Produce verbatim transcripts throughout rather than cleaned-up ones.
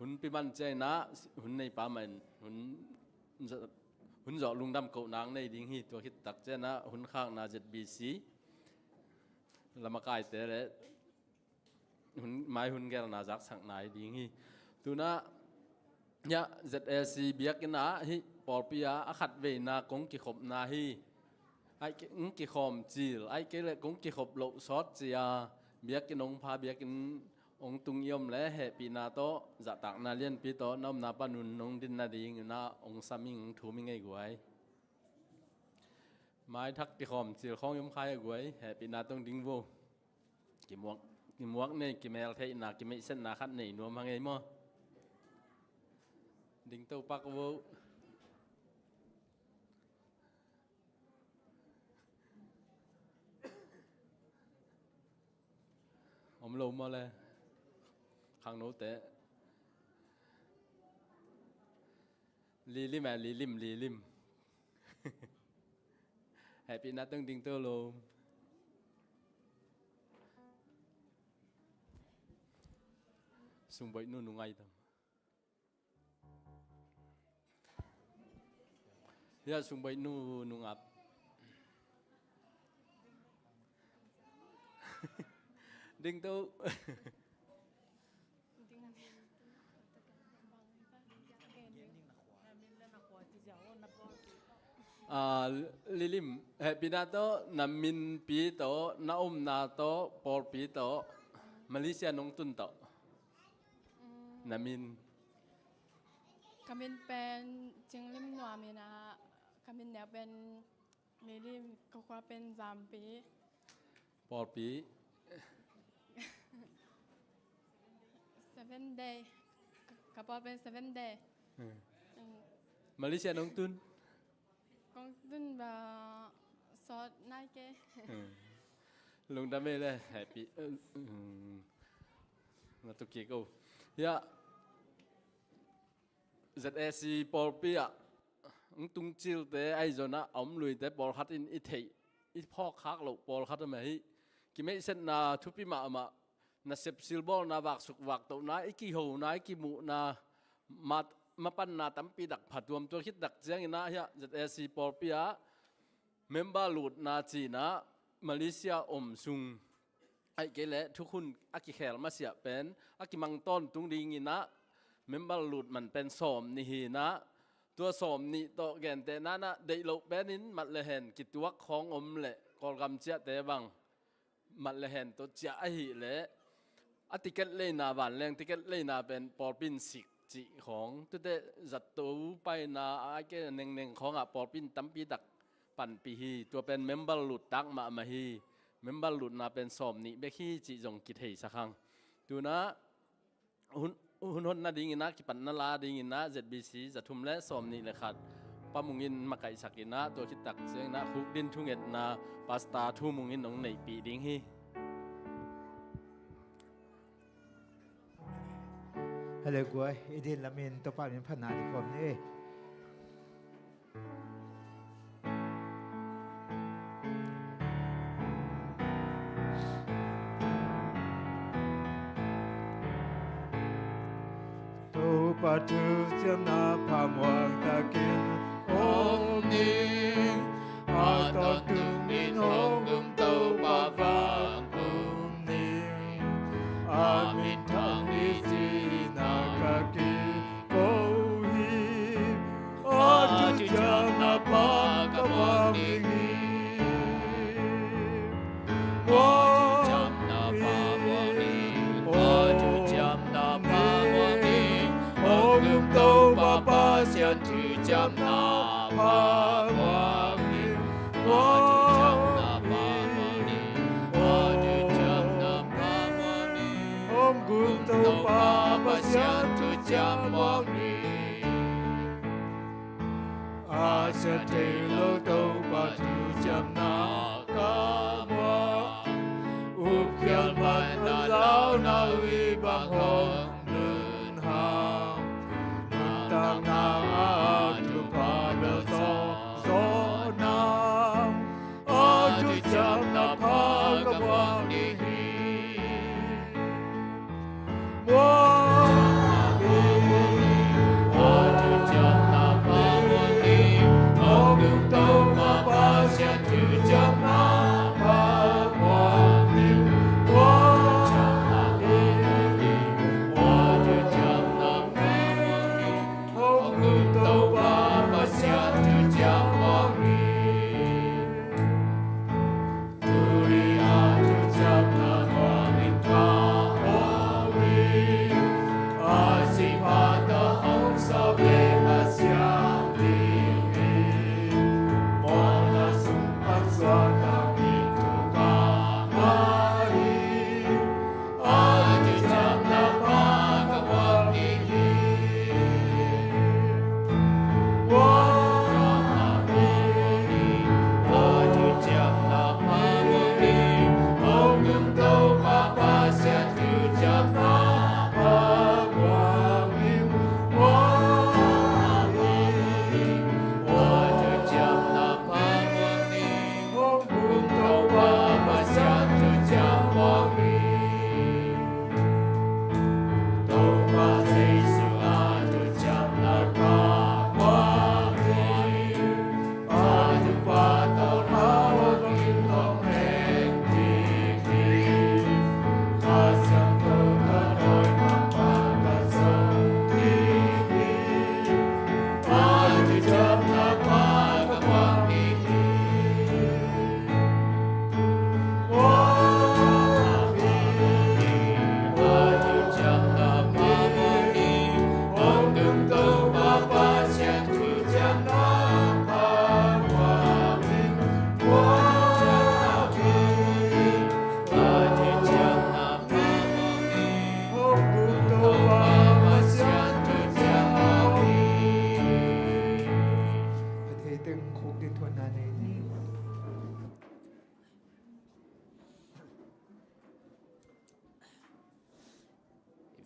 Hun pi man ciangin ah hun neipa mah in hun, hun zawh lungdam kohna nei ding hi. Tua khit tak ciangin ah hun khakna Z B C lamakaite le hun, mai hun gelna zaksak nai ding hi. Tu-in ah hiah Z A C biakinn ah hih pawlpi ah a khatveina kong kikhopna hi. Ahih kei, kong kikhawm cil, ahih kei leh kong kikhop loh sawt ci-a biakinn hong pha, biakinn hong tung i om leh hehpihna tawh zahtakna lianpi tawh na omna panun hong din nadingin ah hong sam ing, hong thum ing ei guai. Maithak kikhawm cil khawng i om kha ei guai, hehpihna tawh hong ding vo. Kimuak, kimuak nei, kimeltheihna, kimeihsetna khat nei nuam hang ei maw. Dingto pak vo. Om lo maw le. Khangnote. Lilim eh, lilim, lilim. Hehpihna tawh hong dingto lo. Sungboihnu nungai tam. Hiah sungboihnu nungap. Dingto. Ah, lilim, hehpihna tawh, na minpi tawh, na omna tawh, pawlpi tawh, Malaysia nong tun tawh. Mm. Na min? Ka min pen Cinglim Nuam in ah, ka min neu pen Lilim, ka khua pen Zampi. Pawlpi? Seven Day. Ka, ka pawl pen Seven Day. Hmm. Hmm. Malaysia nong tun? Kong tun ba sawt nai kei. Hmm. Lungdam ei le, happy. Hmm. Na tu kik o. Hiah Z A C pawlpi ah hong tung cilte ahi zongin ah a om luite pawlkhat in i theih, i phawk khak loh pawlkhat om ahi. Kimeihsetna thupi mahmah, nasep silbawlna, vaksuk vaktohna, i kihona, i kimuhna, ma, mapanna tampi tak phatuam. Tua khit tak ciangin ah hiah Z A C pawlpi ah member lutna ci-in ah Malaysia om sung, ahih kei leh thukhun a kikhel masiah pen a kimang tawntung dingin ah member lut man pen sawm nih hi-in ah, tua sawm nih tawh gentehna-in ah deih loh penin mat le hen kituak khawng om leh, Kawlgam ciahte bang mat le hen tawh ciah ahih leh a ticket leina, vanleng ticket leina pen pawlpi in sik cih khawng, tute zato paina, ahih kei leh nengneng khawngah pawlpi in tampi tak panpih hi. Tua pen member lut tak mahmah hi. Member lutna pen sawm nih bek hi cih zong kitheisak hang. Tu-in ah hun, hun hon nadingin ah, kipatna la dingin ah Z B C za thum le sawm nih le khat Pa Mung in makaihsak in ah, tua khit tak ciangin ah khukdin thungetna Pastor Thu Mung in hong neihpih ding hi. Hallelujah, i din lamin Topa min phatna ding khawm ni. Topa thuciamna pha muang takin om ni. A tawntung in hong um Topa vang um ni. A min thang ni ci-in a ka kiko hi. A thuciamna pha ka muang ding hi. Muang thuciamna pha muang ding. A thuciamna pha muang ding. Hong um Topa Pasian thuciamna pha muang ding. Muang thuciamna pha muang ding. A thuciamna pha muang ding. Hong um Topa Pasian thuciam muang ding. A sia thei lo Topa thuciamna ka muang. Upkhial maina launa ui bang hong nun hang. Nuntakna a thupha bel zawhzaw nang. A thuciamna pha ka muang ding hi. Muang hi.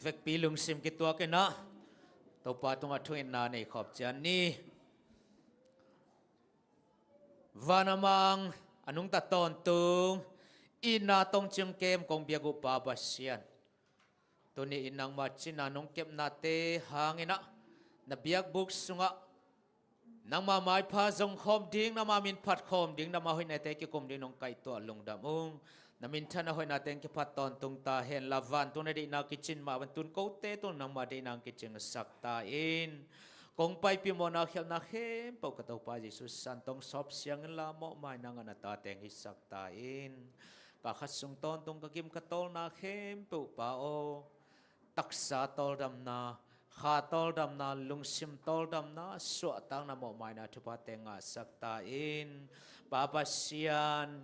Vekpi lungsim kituakin ah Topa tungah thungetna nei khawm ciat ni. Van a mang, a nungta tawntung, itna tawh hong cing kem kong biak uh Pa Pasian, tuni in nangma cina nong kepnate hangin ah na biakbuk sungah nangma maipha zong khawm ding, nangma min phat khawm ding, nangma hoihnate kikum ding nong kaihtuah lungdam ung. Na minthanna hoihnate hong kiphat tawntung ta hen la, vantung na deihna kicin mah bangin tun kote tung nangma deihna hong kicingsak ta in. Kong paipih mawhna khialhna khempeuh ka Topa Jesu san tawh hong sawp siang in la, mawhmaina ngahna tate hong hisak ta in. Ka khat sung tawntung ka gim ka tawlna khempeuh Pa aw, taksa tawldamna, kha tawldamna, lungsim tawldamna, suahtakna, mawhmaina thuphate ngahsak ta in. Pa Pasian,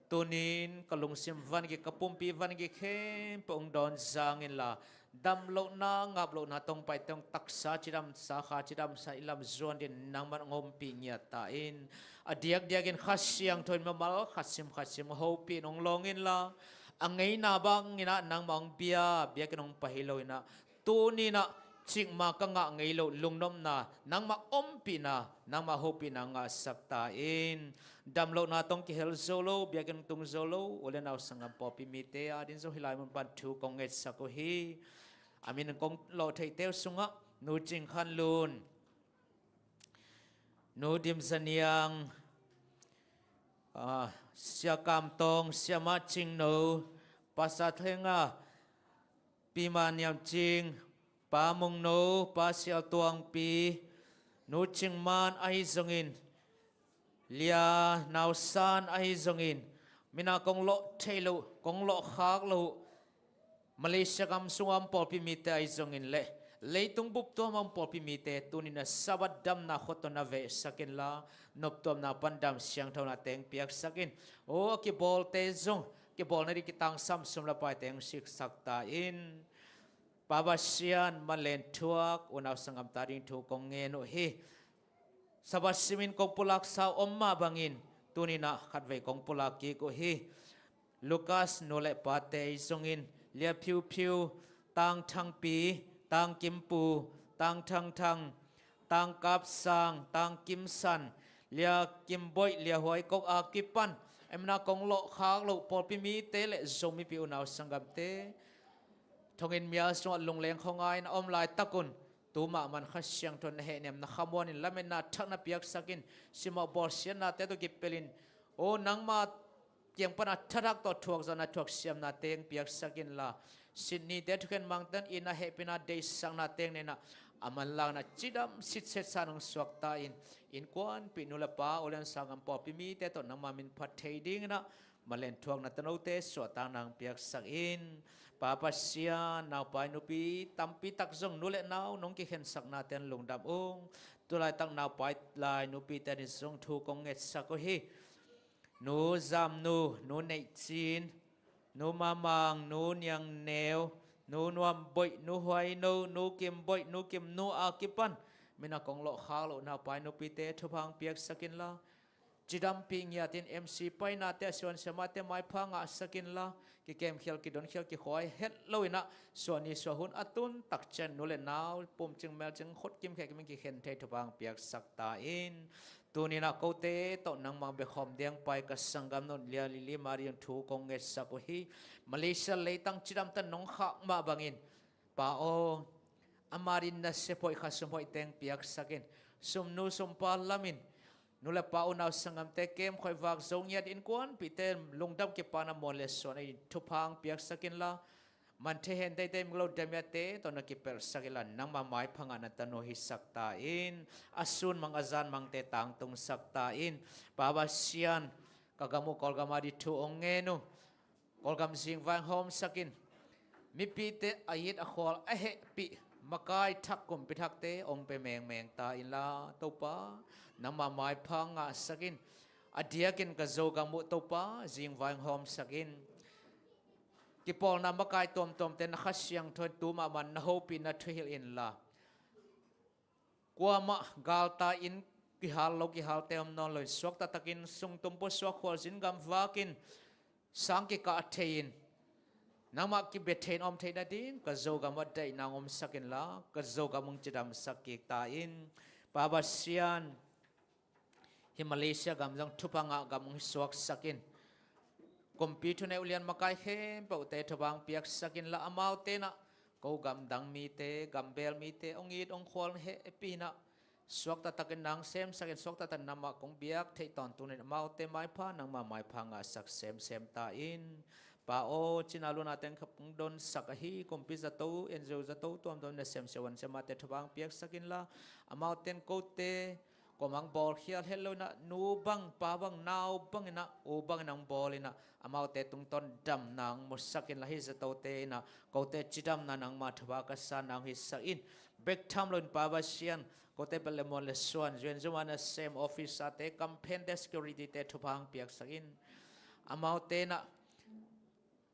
tunin ka lungsim vangik, ka pumpi vangik khempeuh hong dawn zang in la, damlohna, ngaplohna tawh hong paite hong taksa cidamsa, kha cidamsa i lam zuan dingin nangman hong ompih ngiat ta in. A diakdiakin Kha Siangtho in mamal khat sim khat sim hong hopih in hong lawng in la, a ngeina bangin ah nangmah hong bia, biakinn hong pai hi lo in ah, tuni in ah cikmah ka ngah ngei loh lungnopna, nangmah ompihna, nangmah hopihna ngahsak ta in. Damlohna tawh hong kihel zo lo, biakinn hong tung zo lo u le nau, sanggam, pawlpi mite adingin zong hih lai mun pan thu kong ngetsak uh hi. A min kong lawh theihte uh sungah Nu Cing Khan Lun, Nu Dim Za Niang, ah, Sia Kam Tawng, Siamah Cing No, Pastor Thlenga, Pi Ma Niam Cing, Pa Mung No, Pa Sial Tuang Pi, Nu Cing Man ahi zongin, Lia Nau San ahi zongin, min a kong lawh theih loh, kong lawh khak loh, Malaysia gam sungah om pawlpi mite ahi zongin le leitung bup tuam a om pawlpi mite tuni in ah Sabbath damna khua tawh na vehsak in la, noptuamna pan dam siangthonate hong piaksak in. Aw, a kibawlte zong kibawlna ding kitangsam sum le paite hong siksak ta in. Pa Pasian, manlen thuak unau sanggamte ading thu kong ngen uh hi. Sabbath simin kong pulaksa uh om mah bangin tuni in ah khatvei kong pulak kik uh hi. Lucas nu le pate ahi zongin, Lia Phiu Phiu, Tang Thang Pi, Tang Kim Pu, Tang Thang Thang, Tang Kap Sang, Tang Kim San, Lia Kim Boih, Lia Huai Kok a kipan, a min a kong lawh khak loh pawlpi mite le Zomi pi unau sanggamte, thonginn mial sungah lungleng khuangai in a om laitak un, tu mahmah in Kha Siangtho in na hehnem, na khamuan in lametna thak na piaksak in, simmawh bawlsiatnate tawh kipelh in, aw, nangma kiang pan a thathak tawh thuakzawhna thuaksiamnate hong piaksak in la, Sydney-te thukhen mangten in a hehpihna deihsaknate hong nei in ah, a manlangna cidam sitset sa in hong suak ta in. Innkuanpih nu le pa, u le nau, sanggam, pawlpi mite tawh nangma min phat thei dingin ah manlen thuakna tanote suahtakna hong piaksak in. Pa Pasian, naupai nupi tampi tak zong nu le nau nong kikhensaknate in lungdam ung. Tulaitak naupai lai nupite ading zong thu kong ngetsak uh hi. Nu Zam Nu, Nu Neih Cin, Nu Ma Mang, Nu Niang Neu, Nu Nuam Boih, Nu Huai No, Nu Kim Boih, Nu Kim Nu a kipan, min a kong lawh khak loh naupai nupite thupha hong piaksak in la, cidampih ngiat in, M C painate, a suansiamate maipha ngahsak in la, kikemkhial, kidonkhial, kikhuai het lo in ah, suahni suahhun a tun tak ciang nu le nau, pumcing melcing, khutkim khehkim in kikhen thei thupha hong piaksak ta in. Tuni in ah kote tawh nangmah bia khawm ding pai ka sanggam nu Lia Lily Marie thu kong ngetsak uh hi. Malaysia leitang cidamtakin nong khak mah bangin, Pa aw, ama ading nasia phoih, khasum phoihte hong piaksak in. Sumnu sumpa lamin, nu le pa, unau sanggamte kemkhoih, vak zo ngiat, innkuanpihte lungdam kipahna, muan le suan a in thupha hong piaksak in la, man thei hen teitei, migilo damiate tawh na kipelhsak in la, nangma maipha ngahna tanu hisak ta in. A sun mang a zan mangte tangtungsak ta in. Pa Pasian, ka gam uh Kawlgam ading thu hong ngen uh. Kawlgam zingvai hong hawmsak in. Mipite a it a khual a hehpih makai thak, kumpi thakte hong pia mengmeng ta in la, Topa, nangma maipha ngahsak in. A diakin ka Zogam uh, Topa, zingvai hong hawmsak in. Kipawlna makai tuamtuamte na Kha Siangtho in tu mahmah in na hopih, na thuhilh in la, kuamah galta in kihal lo, kihalte om nawn lo in, suakta takin sungtum pusuak, khualzin gamvak in, sang kikah thei in, Nangmah kibia thei in om theih nading ka Zogam ah daihna hong omsak inla, ka Zogam hong cidamsak kik ta in. Pa Pasian, hih Malaysia gam zong thupha ngah gam hong suaksak in. Kumpi thuneih ulian makai khempeuhte thupha hong piaksak inla, amaute in ah ko gam dang mite, gam bel mite hong it hong khual hehpih in ah, suakta takin nang semsak in, suakta takin nangmah kong biak theih tawntung in, amaute maipha nangmah maipha ngahsak semsem ta in. Pa aw, cina luna teng khat hong donsak ahi kumpi zato, N G O zato tuamtuam in ah semsem, wan semate thupha hong piaksak inla, amaute in kote kuamah hong bawlkhial het lo in ah, nu bang, pa bang, nau bang in ah, u bang in ah hong bawl in ah, amaute tungtawn damna hong musak inla, hih zatote in ah kote cidamna nangmah thupha ka sa nang hisak in. Bek tham loin Pa Pasian, kote bel le muan le suan, zuan zuma nasem officerte, kampente, securityte thupha hong piaksak in. Amaute in ah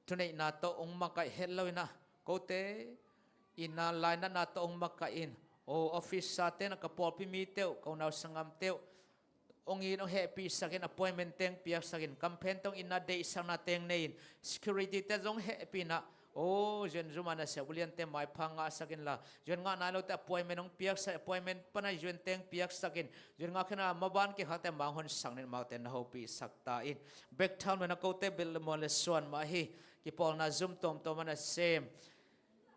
thuneihna tawh hong makaih het lo in ah, kote inn ah lainatna tawh hong makaih in, o, officerte in ah ka pawlpi mite uh, ka unau sanggamte uh hong it hong hehpihsak in, appointment teng piaksak in, kampente hong itna deihsakna teng nei in, securityte zong hehpih in ah, o, zuan zuma nasem uliante maipha ngahsak inla, zuan ngah nai lote appointment hong piaksak, appointment pan a zuan teng piaksak in, zuan ngah khin a maban kikhakte mang hon sang in, amaute na hopihsak ta in. Bek tham loin ah kote bel le muan le suan mah hi, kipawlna zum tuamtuam a nasem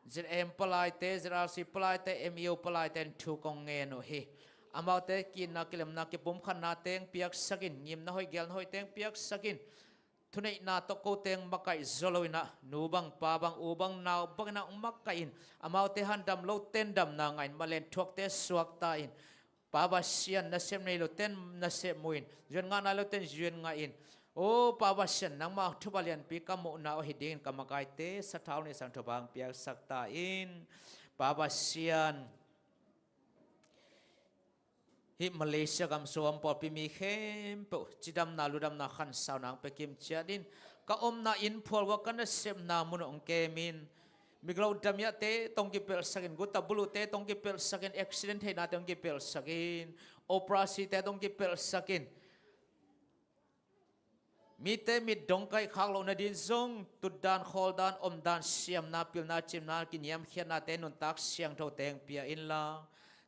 Z M palaite, Z R C palaite, M E O palaite in thu kong ngen uh hi. Amaute ki-itna, kilemna, kipumkhatna teng piaksak in, ngimna hoih, gelna hoih teng piaksak in. Thuneihna tawh ko teng makaih zaw lo in ah, nu bang, pa bang, u bang, nau bang in ah hong makaih in, amaute han dam lote in damna ngah in, malen thuakte suak ta in. Pa Pasian, nasep nei lote in nasep mu in, zuan ngah nai lote in zuan ngah in. O Pa Pasian, nangmah thupha lianpi ka muhna uh hi dingin ka makaite sathau nih sang thupha hong piaksak ta in. Pa Pasian, hih Malaysia gam sung pawlpi mi khempeuh cidamna, ludamna, khansauna hong pia kim ciat in. Ka omna inn phual uah ka nasepna mun ah hong kem in. Miglo damiahte tawh hong kipelhsak in, guta buluhte tawh hong kipelhsak in, accident theihnate hong kipelhsak in, operasite tawh hong kipelhsak in. Mite mit dong kaih khak loh nading zong tutdan, khawldan, omdan, siamna, pilna, cimna, kiniamkhiatnate nuntak siangthote hong pia inla,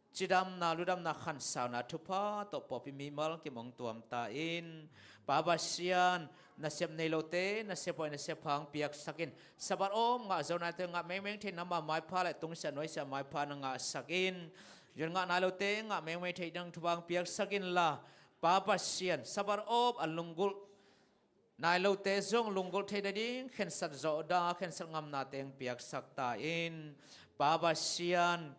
cidamna, ludamna, khansauna thupha tawh pawlpi mimal kim hong tuam ta in. Pa Pasian, nasep nei lote nasep hoih, nasep pha hong piaksak in. Sabbath awp ngah zo naite ngah mengmeng thei, nangmah maipha le tungsiah nuaisiah maipha na ngahsak in. Zuan ngah nai lote ngah mengmeng thei ding thupha hong piaksak inla, Pa Pasian, Sabbath awp a lunggulh nai lote zong lunggulh thei nading khensat zawhna, khensat ngamnate hong piaksak ta in. Pa Pasian,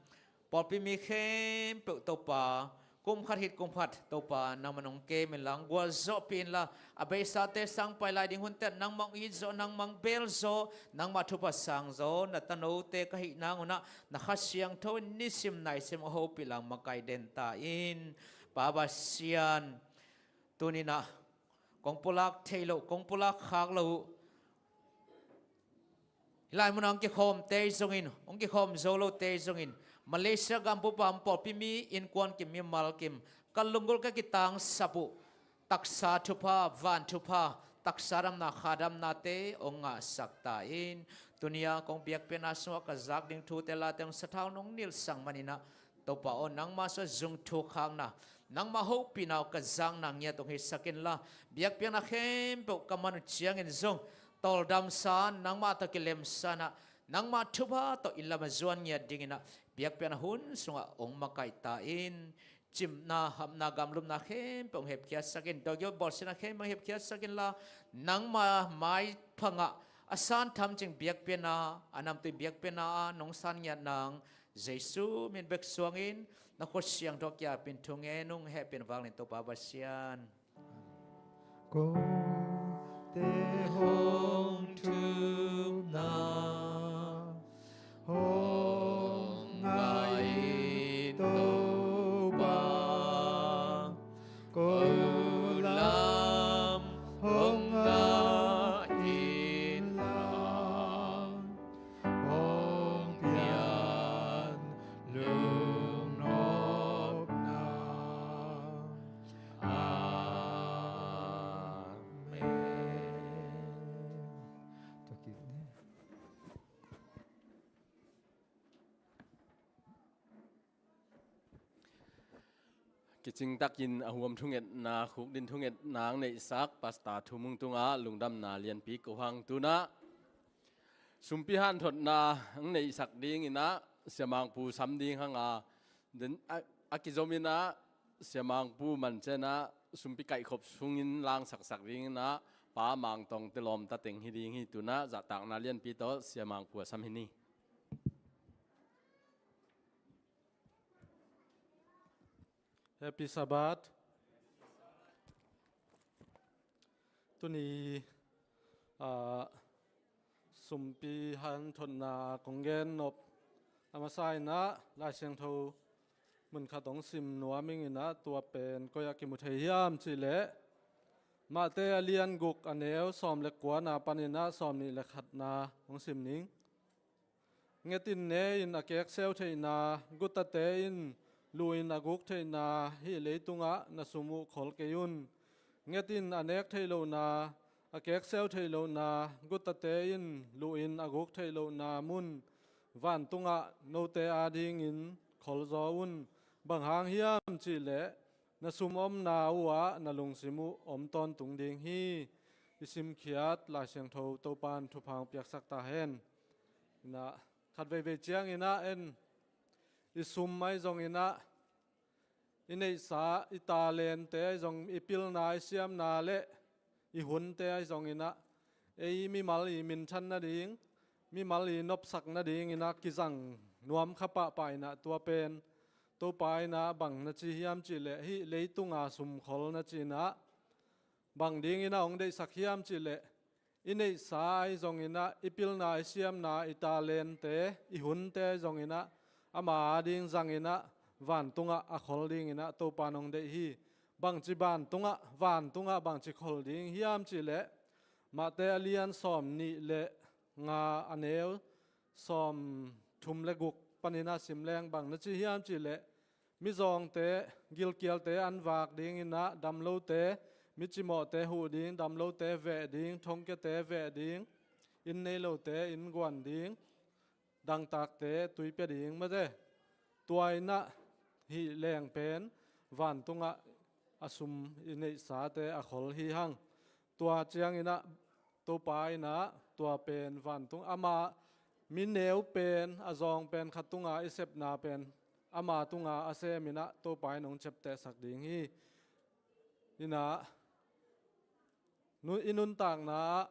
pawlpi mi khempeuh Topa, kum khat khit kum khat Topa, nangman hong kem inla, hong gualzawhpih inla, a beisate sang pai lai ding hunte ah nangmah hong it zaw, nangmah hong bel zaw, nangmah thupha sang zaw, na tanote ka hih nang un ah, na Kha Siangtho in nisim naisim hong hopih inla, hong makaih den ta in. Pa Pasian, tuni-in ah kong pulak theih loh, kong pulak khak loh uh, hih lai munah hong kikhawmte zongin, hong kikhawm zo lote zongin, Malaysia gam bup ah pawlpi mi, innkuan kim, mimal kim, ka lunggulh ka kitangsap uh taksa thupha, van thupha, taksa damna, kha damnate hong ngahsak ta in. Tuni-a kong biakpiakna sungah ka zak ding thute, late hong sathau nong nilh sang manin ah, Topa aw, nangma sungah zung thuk khakna, nangma hopihna uh ka zakna ngiat hong hisak inla, biakpiakna khempeuh ka man uh ciangin zong tawldamsa, nangma tawh kilemsa in ah, nangma thupha tawh i lam a zuan ngiat dingin ah, biakpiakna hun sungah hong makaih ta in. Cimna, hapna, gamlumna khempeuh hong hepkhiatsak in. Dawi gio bawlsiatna khempeuh hong hepkhiatsak inla, nangma maipha ngah, a san tham cing biakpiakna, a namtui biakpiakna ah nong san ngiat nang, Jesu min bek suangin na khut siangtho kiangah pinthu ngen ung, hehpihna vanglian Topa Pasian. Kote hong thumna hong ngah in Topa, ko lam hong ngah inla, hong pian lungnopna. Amen. Kicingtakin a huam thungetna, khukdin thungetna ang neihsak Pastor Thum Mung tungah lungdamna lianpi ko hang. Tunah sumpi hanthotna ang neihsak dinginah Sia Mangpu sam ding hanga, den, a, a kizominah Sia Mangpu mancianah sumpi kaihkhop sungin langsaksak dinginah Pa Mang Tong te lawmta teng hi ding hi. Tunah zahtakna lianpi tawh Sia Mangpu a sam hi ni. Happy Sabbath. Tuni, ah, sumpi hanthotna kong gen nop a masa inah Lai Siangtho mun khat hong sim nuam inginah, tua pen koi ah kimu thei hiam cihleh Mate a lian guk a neu sawm le kuana paninah sawm nih le khatna hong sim ning. Nget in ne in a kekseu theihna, gutate in luh in a guk theihna hih leitungah na sum uh khol kei un. Nget in a nek theih lohna, a kekseu theih lohna, gutate in luh in a guk theih lohna mun vantungah note adingin kholzaw un. Bang hang hiam cihleh na sum omna uhah na lungsim uh om tawntung ding hi. I simkhiat Lai Siangtho Topan thupha hong piaksak ta hen. Inah khat veivei cianginah en, i sum ahi zonginah, i neihsa, i talente ahi zong, i pilna, i siamna le i hunte ahi zonginah, ei mimal i minthan nading, mimal i nopsak nadinginah kizang nuam kha pahpah inah, tua pen Topa inah bang na ci hiam cihleh hih leitunga sumkhol na ci inah, bang dinginah hong deihsak hiam cihleh i neihsa ahi zonginah, i pilna, i siamna, i talente, i hunte ahi zonginah ama ading zanginah vantungah a khol dinginah Topan hong deih hi. Bangci vantungah, vantungah bangci khol ding hiam cihleh Mate a lian sawm nih le nga a neu sawm thum le guk paninah sim leng bang na ci hiam cihleh mizawngte, gilkialte an vak dinginah, damlote, micimawhte huh ding, damlote veh ding, thongkiate veh ding, inn nei lote inn guan ding, dangtakte tui pia ding mate. Tua inah hih leng pen vantungah a sum i neihsate a khol hi hang. Tua cianginah Topa inah tua pen vantung, ama mi neu pen, a zawng pen khat tunga i sepna pen ama tunga a seminah Topa in hong ciaptehsak ding hi. Inah nu, i nuntakna ah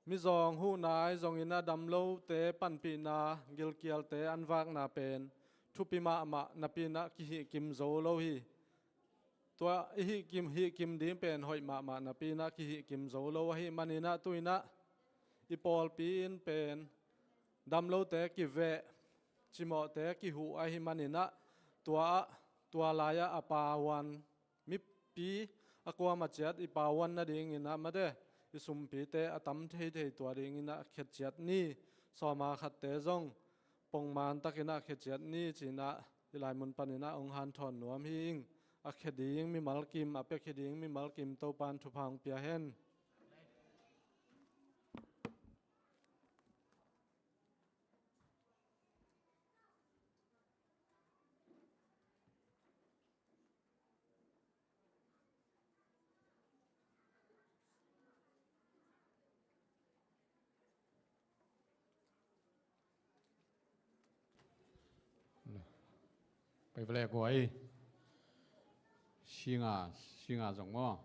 mizawng huhna ahi zonginah damlote panpihna, gilkialte an vakna pen thupi mahmah napi inah kihihkim zo lo hi. Tua i hihkim, hihkim ding pen hoih mahmah napi inah kihihkim zo lo ahih maninah, tu inah i pawlpi in pen damlote kiveh, cimawhte kihuh ahih maninah, tua ah, tua lai-ah a pauan, mipi a kuamah ciat i pauan nadinginah mate, i sumpite a tam theithei tua dinginah khetciat ni. Sawma khatte zong pongman takinah khetciat ni cinah i laimun paninah hong hanthawn nuam hi ing. A khe ding mimal kim, a piakhia ding mimal kim Topan thupha hong pia hen. Pai vele guai. Singa, singa zong maw.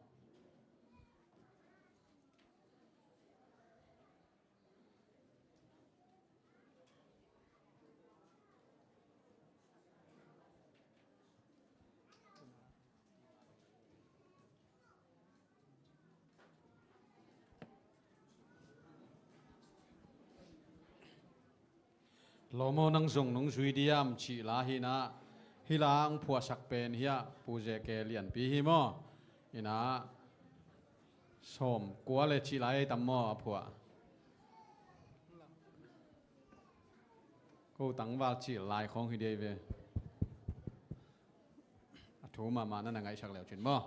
Lawm aw, nang zong nong zui diam cih la hinah, hih la hong phuahsak pen hiah Pu Zeke Lianpi hi maw? Inah sawm kua le cih lai ei tam maw a phuah? Ko tangval cih lai khawng hi dei ve. A thu mahmah na na ngaihsak leu cin maw?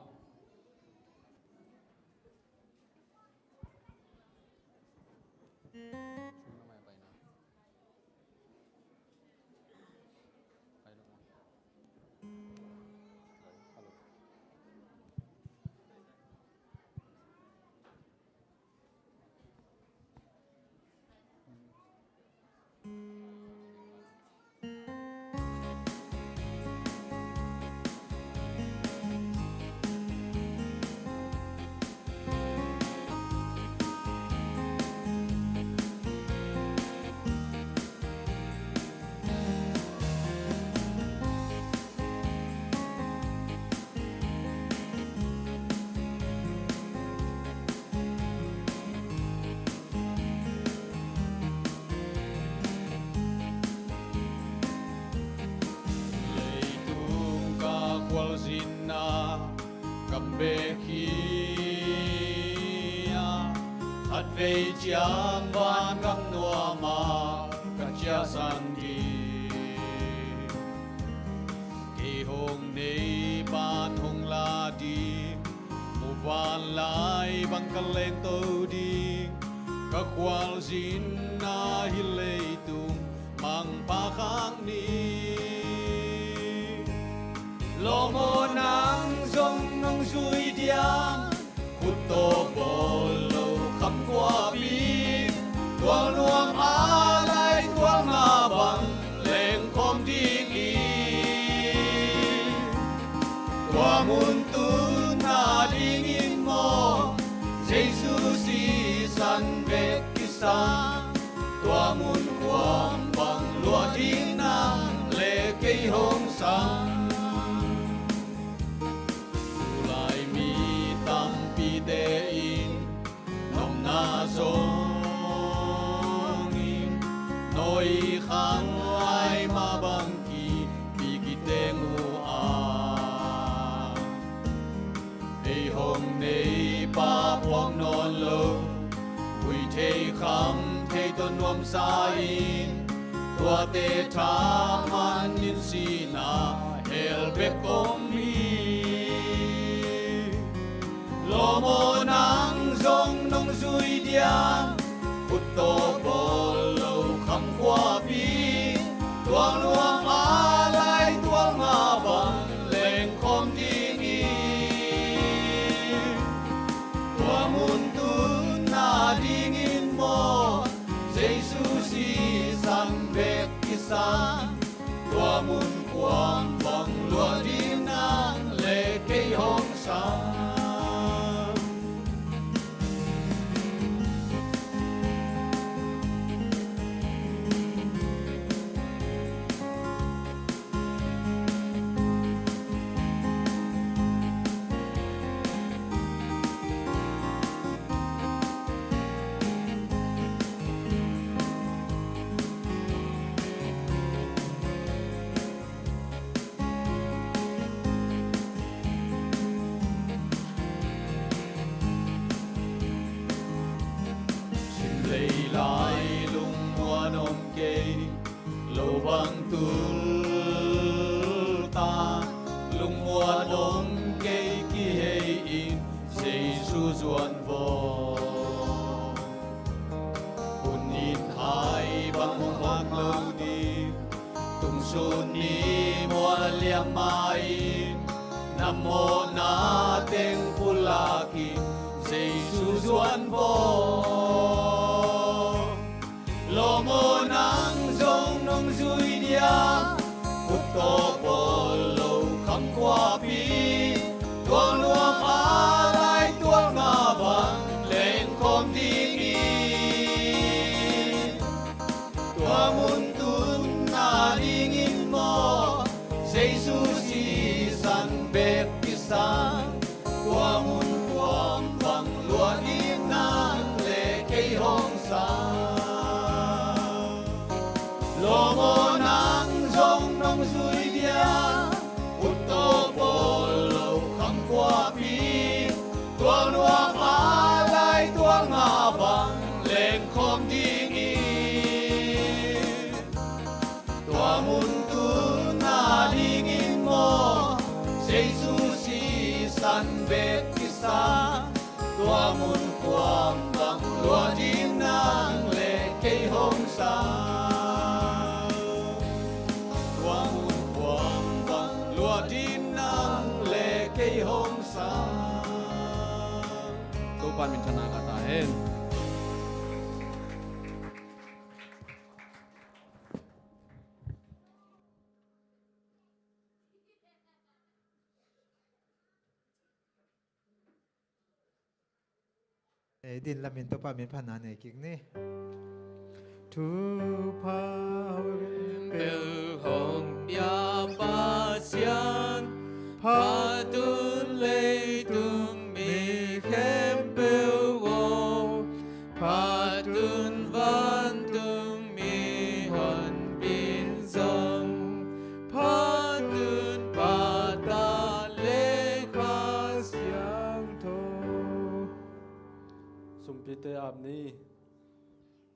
Kei ciang vangam nuam ah ka ciahsan ding. Kei hong nei pan hong la ding, muvanlai bang ka lengto ding. Ka khualzin ah hih leitung mangpha khak ni. Lawm aw, nang zong nong zui diam, khut tawh bawl lo khamkhuapi. Tual nuam a lai tual nga bang lengkhawm ding hi. Tua mun tun na dingin maw, Jesu sisan bek kisam. Tua mun kuam bang luah ding nang le kei hong sam. Tulai mi tampite in nopna zong in, noi khan ai mah bang kipi kiteng uh a, ei hong nei pa puak nawn lo, hui thei kham thei tawh nuamsa in, tuate thaman in sihna hel bek om hi. Lawm aw, nang zong nong zui diam, khut tawh bawl lo khamkhuapi. Tual nuam a lai tual nga bang lengkhawm ding hi. Tua mun tun na dingin maw, Jesu sisan bek kisam. Tua mun kuam bang luah ding nang le kei hong sam. Sim lei lai lungmuan om kei, lo bang tul ta, lungmuan om kei kihei in, Jesu zuan vaw. Hun in hai bang hong hak lo ding, tungsut ni mual liam ma in, na mawhna teng pulak in, Jesu zuan vaw. Lawm aw, nang zong nong zui diam, khut tawh bawl lo khamkhuapi. Tual nuam a lai tual nga bang lengkhawm ding hi. Tua mun tun na dingin maw, Jesu sisan bek kisam. Tua mun kuam bang luah ding nang le kei hong sam. Lawm aw, nang zong nong zui diam, khut tawh bawl lo khamkhuapi. Tual nuam a lai tual nga bang lengkhawm ding hi. Tua mun tun na dingin maw, Jesu sisan bek kisam. Tua mun kuam bang luah ding nang le kei hong sam. Tua mun kuam bang luah ding nang le kei hong sam. Topa min thang ta hen. Ei, din lamin Topa min phatna nei kik ni. Thupha khempeuh hong pia Pasian, phatun leitung mi khempeuh aw, phatun vantung mihonpi zong, phatun Pa, Ta le Kha Siangtho. Sungpi te ap ni.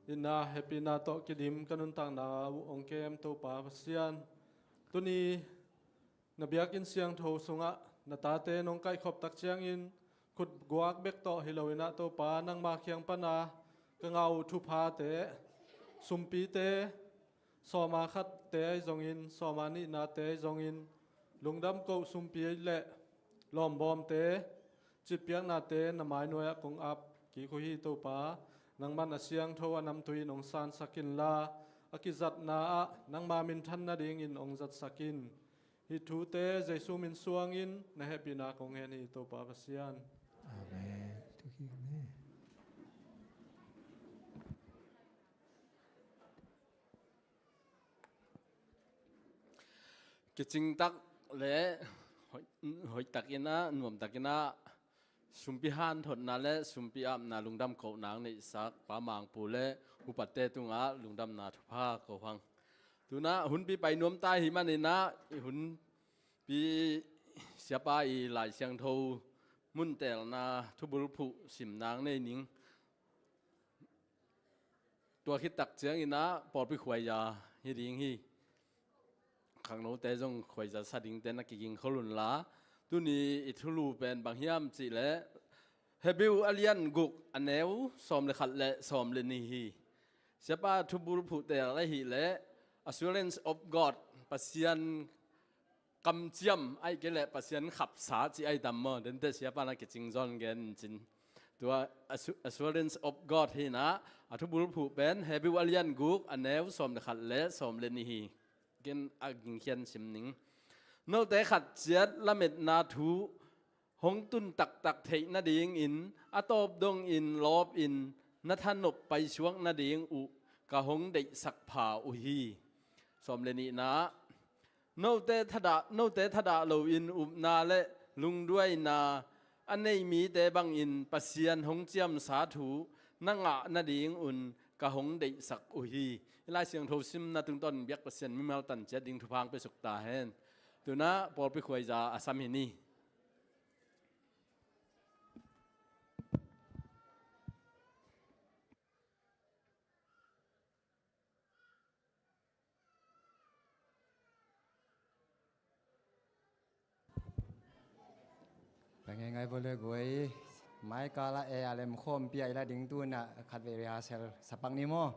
Itna hehpihna tawh kidim ka nuntakna uh hong kem Topa Pasian, tuni na biakinn siangtho sungah na tate nong kaihkhop tak ciangin khutguak bek tawh hi loinah Topa nangma kiang pana ka ngah uh thuphate, sumpite, sawma khatte ahi zongin, sawma nihnate ahi zongin, lungdam koh sumpi le lawmbawmte, citpiaknate na mainuai-ah kong ap kik uh hi Topa. Nangman a siangtho a namtui in hong sansak inla, a kizatna ah nangma minthan nadingin hong zatsak in. Hih thute Jesu min suangin na hehpihna kong hen hi Topa Pasian. Amen. Thukik ni. Kicingtak le hoih, hoihtakin ah, nuamtakin ah, sumpi hanthotna le sumpi apna lungdam kohna hong neihsak Pa Mangpu le upate tungah lungdamna thupha ko hang. Tunah hunpi pai nuamta hi maninah i hunpi siapa i Lai Siangtho muntelna thubulphuh simna hong nei ning. Tua khit tak cianginah pawlpi khuaiza hi ding hi. Khangnote zong khuaiza sa dingte na kiging khol unla, tuni i thulu pen bang hiam cihleh Hebrew a lian guk a neu sawm le khat le sawm le nih hi. Siapa thubulphuh tel ahih leh Assurance of God, Pasian kamciam, ahih kei leh Pasian khapsa cih ahi tam maw? Dente siapa na kicing zawn gen cin. Tua assu-, Assurance of God hinah a thubulphuh pen Hebrew a lian guk a neu sawm le khat le sawm le nih hi. Ken a gingkhian sim ning. Note khat ciat lametna thu hong tun taktak theih nadingin a tawp dongin lawpin na thanop paisuak nading uh ka hong deihsak pha uh hi. Sawm le nihna. Note thadah, note thadah loin upna le lungduaina a nei mite bangin Pasian hong ciamsa thu na ngah nadingun ka hong deihsak uh hi. I Lai Siangtho simna tungtawn biak Pasian mimal tan ciat ding thupha hong piasuk ta hen. Tunah pawlpi khuaiza a sam hi ni. Ka ngeingai vawh le guai, maikala e a lem khawmpi a i la ding tunah khatvei rehearsal sapak ni maw?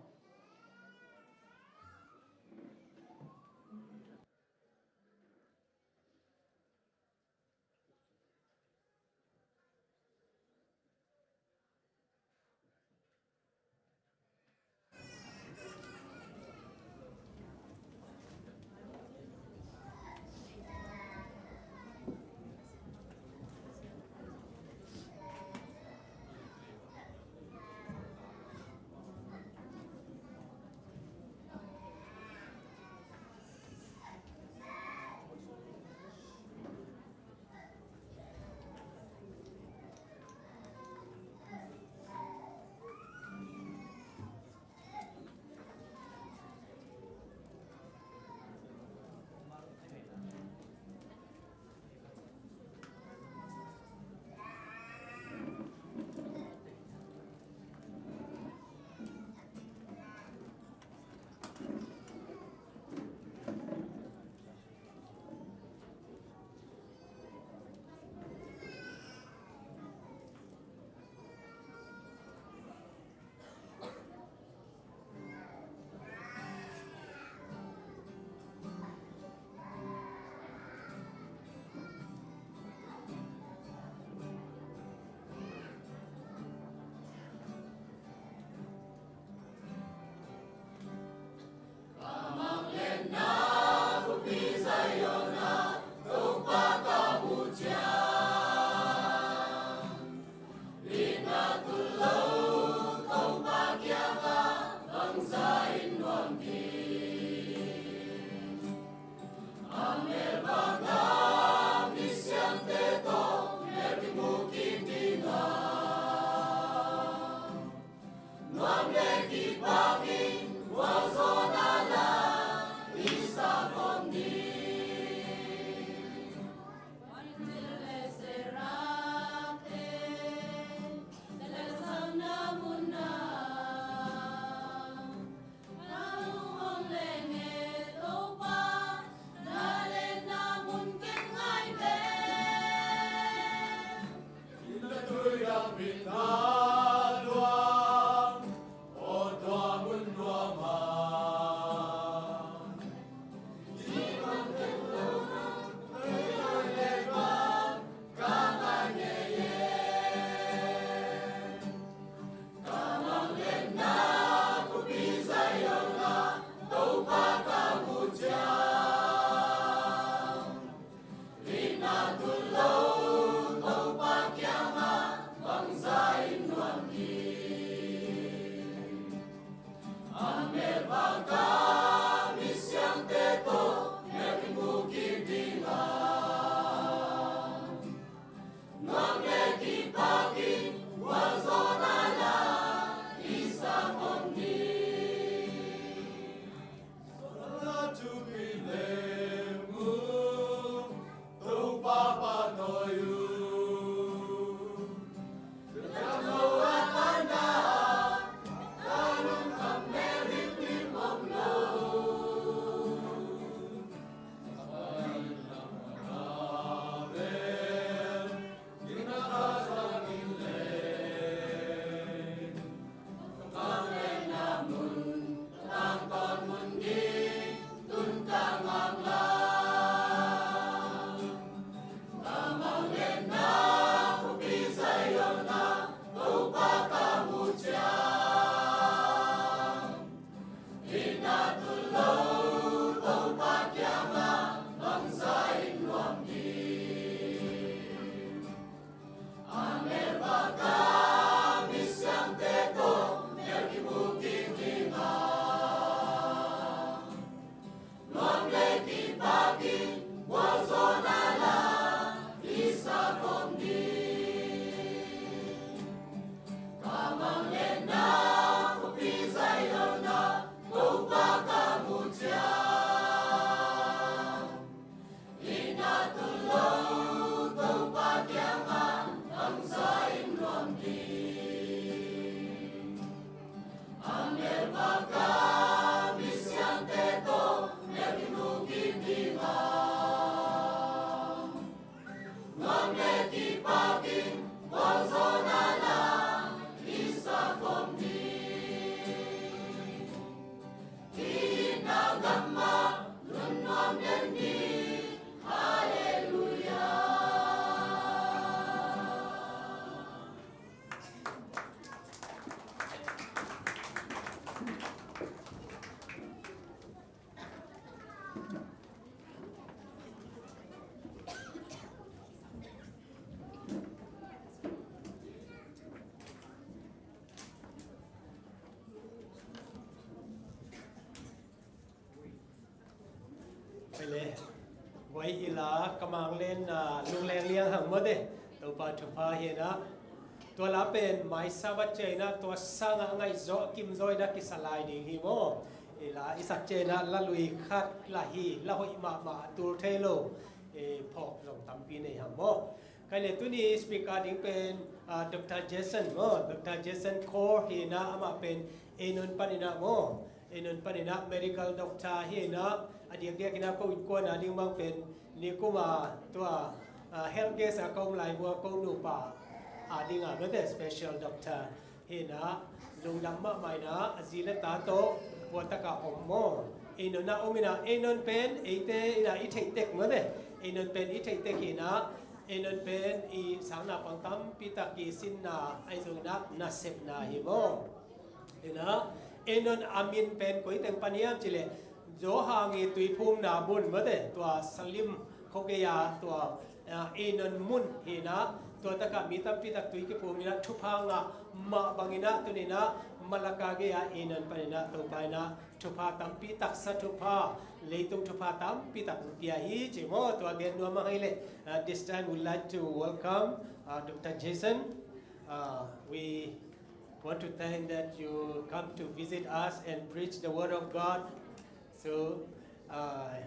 Pele, guai ila kamang len, ah, lungleng liang hang mawte. Topa thupha hi na. Tua la pen mai Sabbath ciang ina tua sanga ngaihzawh kimzaw ina kisa lai ding hi maw. Ila i sak ciang ina la lui khat la hi, la hoih mahmah, tul thei lo, eh, phawk zong tampi nei hang maw. Kai le tuni speaker ding pen, ah, Doctor Jason maw, Doctor Jason Kaur hi na, amah pen Enon pan ina maw. Enon pan ina medical doctor hi na, a diakdiak ina ko innkuan a ding bang pen nikum a tua, ah, health case a ko om lai vua ko nupa a ding a mete special doctor hi na, lungdam mahmah ina, a zi le ta tawh vua taka om maw. Enon a om ina, Enon pen eite ina i theih tek mete. Enon pen i theih tek hi na, Enon pen i sang naupang tampi tak i sinna ahi zong ina nasepna hi maw. Ina, Enon a min pen koi teng pan hiam ci le, Johan i tuiphumna mun mete, tua Salim khua gei a tua, ah, Enon mun hi na, tua taka mi tampi tak tui kiphum ina thupha ngah mah bang ina tuni ina Malacca gei a Enon pan ina Topa ina thupha tampi tak, sa thupha, leitung thupha tampi tak pia hi ci maw. Tua gen nuam a hi le, ah, this time we'd like to welcome, ah, Doctor Jason. Ah, we want to thank that you come to visit us and preach the word of God. So, uh,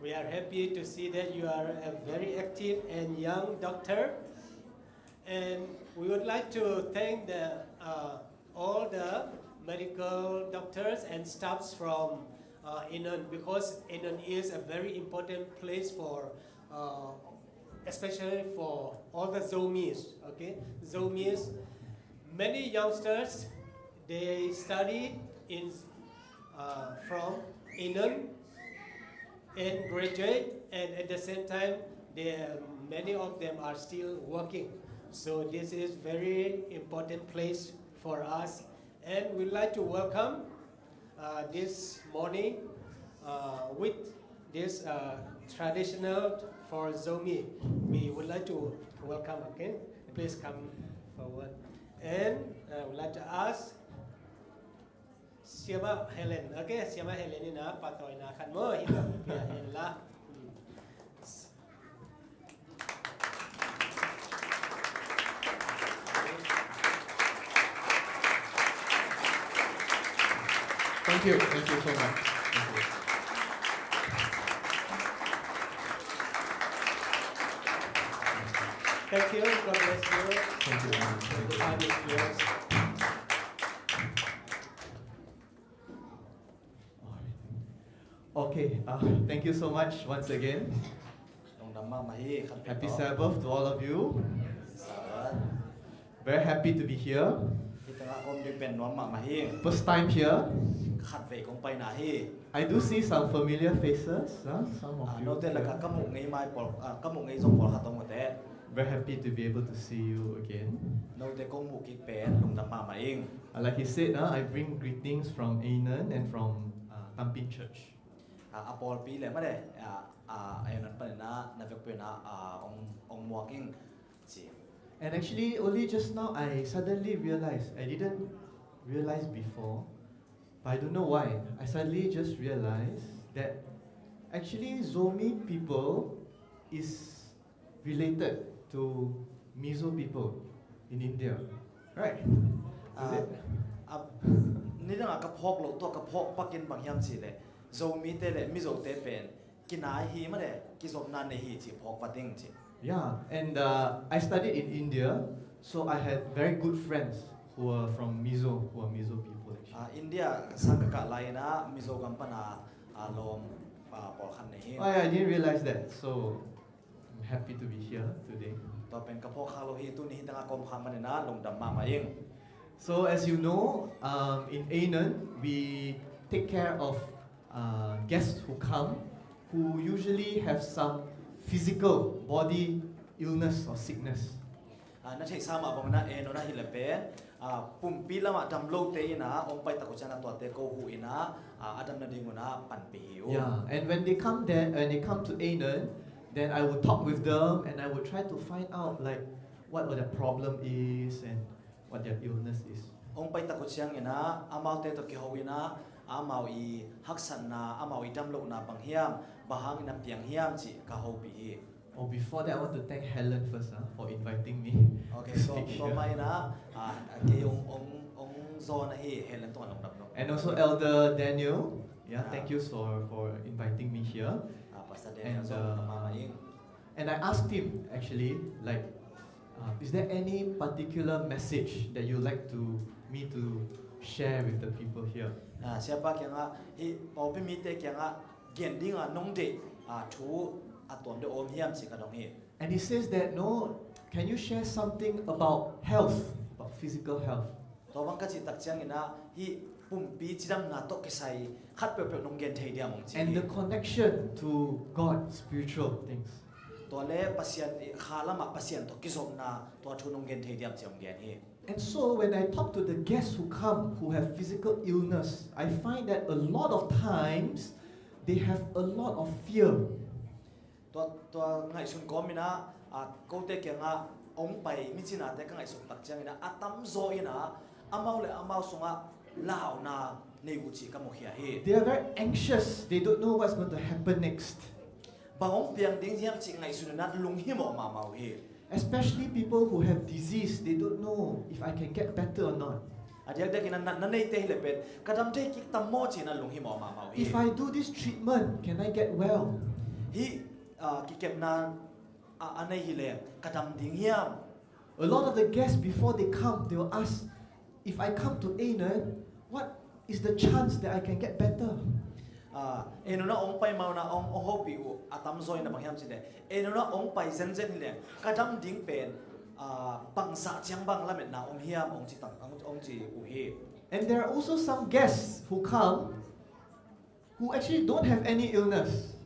we are happy to see that you are a very active and young doctor. And we would like to thank the, uh, all the medical doctors and staffs from, uh, Enon, because Enon is a very important place for, uh, especially for all the Zomis, okay? Zomis, many youngsters, they study in, uh, from Inner and graduate, and at the same time, they, many of them are still working. So this is very important place for us, and we'd like to welcome, uh, this morning, uh, with this, uh, traditional for Zomi. We would like to welcome again. Please come forward. And, uh, we'd like to ask Siama Helen. Okay, Siama Helen in a patawina khat maw, hi ta pia hen la. Thank you. Thank you so much. Thank you. Thank you. God bless you. Thank you. The time is yours. Okay, uh, thank you so much once again. Lungdam mahmah hi, khat Happy Sabbath to all of you. Sabbath. Very happy to be here. Hi tengah kong ding pen nuam mahmah hi. First time here. Khat vei kong paina hi. I do see some familiar faces. Huh? Some of Ah, you. note laka Here. Ka muh ngei mai pawl, ah, ka muh ngei zong pawlkhat om uh teh. Very happy to be able to see you again. Note kong muh kik pen lungdam mahmah ing. Uh, like he said, uh, I bring greetings from Anan and from uh, Tampin Church. Ah, a pawlpi le mah le, ah, ah, a Anan panin ah, na vekpi in ah, ah, ong, ong muak ing ci. And actually, only just now I suddenly realized, I didn't realize before, but I don't know why. I suddenly just realized that actually Zomi people is related to Mizo people in India, right? Is Ah, it? Ah, nidang ah ka phawk loh tawh ka phawk pakin bang hiam cih leh Zomite le Mizote pen kinai hi mah le kizopna nei hi cih phawk va ding cih. Yeah, and uh, I studied in India, so I had very good friends who are from Mizo, who are Mizo people actually. Ah, India sang ka kah lai in ah Mizo gam pan a, ah, lawm, ah, pawlkhat nei hi. Oh, yeah, I didn't realize that, so I'm happy to be here today. Tua pen ka phawk khak lo hi, tuni hi tengah kong khak manin ah lungdam mahmah ing. So as you know, um, in Anan, we take care of uh, guests who come, who usually have some physical body illness or sickness. Ah, na theihsa mah bangin ah Anan ah hi le pen, ah, pumpi lamah dam lote in ah ong pai tak uh ciang ah tuate ko huh in ah, ah, a dam nading un ah panpih hi uh. Yeah, and when they come there, when they come to Anan, then I will talk with them and I will try to find out like what, what their problem is and what their illness is. Ong pai tak uh ciangin ah amaute tawh kiho in ah amau i haksatna, amau i damlohna bang hiam, bang hangin a piang hiam cih ka hopih hi. Oh, before that, I want to thank Helen first, ah, for inviting me. Okay, to so speak tua here. Mah in ah, ah, kei ong, ong, ong zawn ahi, Helen tungah lungdam lo. And also Elder Daniel, yeah, Ah. thank you for, for inviting me here. Ah, Pastor Daniel And, zong uh, lungdam mahmah ing. And I asked him actually, like, uh, is there any particular message that you'd like to me to share with the people here? Ah, siapa kiangah, hi pawlpi mite kiangah gen ding a nong deih, ah, thu a tuam deuh om hiam cih ka dong hi. And he says that, no, can you share something about health, about physical health? Tua bang ka cih tak ciangin ah, hi pumpi cidamna tawh kisai khat peuhpeuh nong gen thei diam ong ci. And the connection to God, spiritual things. Tua le Pasian, kha lamah Pasian tawh kizopna, tua thu nong gen thei diam ci ong gen hi. And so when I talk to the guests who come who have physical illness, I find that a lot of times they have a lot of fear. Tua, tua ngaihsun kawmin ah, ah, kote kiangah ong pai micinate ka ngaihsut tak ciangin ah, a tamzaw in ah, amau le amau sungah launa nei uh cih ka mukhia hi. They are very anxious. They don't know what's going to happen next. Bang ong piang ding hiam cih ngaihsun in ah lunghimawh mahmah uh hi. Especially people who have disease, they don't know if I can get better or not. A diakdiakin ah na, na neite hi le pen, ka dam thei kik tam maw ci-in ah lunghimawh mahmah uh hi. If I do this treatment, can I get well? Hi, ah, kikepna, ah, a nei hi le, ka dam ding hiam? A lot of the guests, before they come, they will ask, if I come to Anan, what is the chance that I can get better? Ah, ei nunah ong pai ma unah ong, ong hopih uh a tamzaw in a bang hiam cih leh, ei nunah ong pai zenzen hileh ka dam ding pen, ah, bangzah ciang bang lametna om hiam ong ci tang, ong, ong ci uh hi. And there are also some guests who come who actually don't have any illness.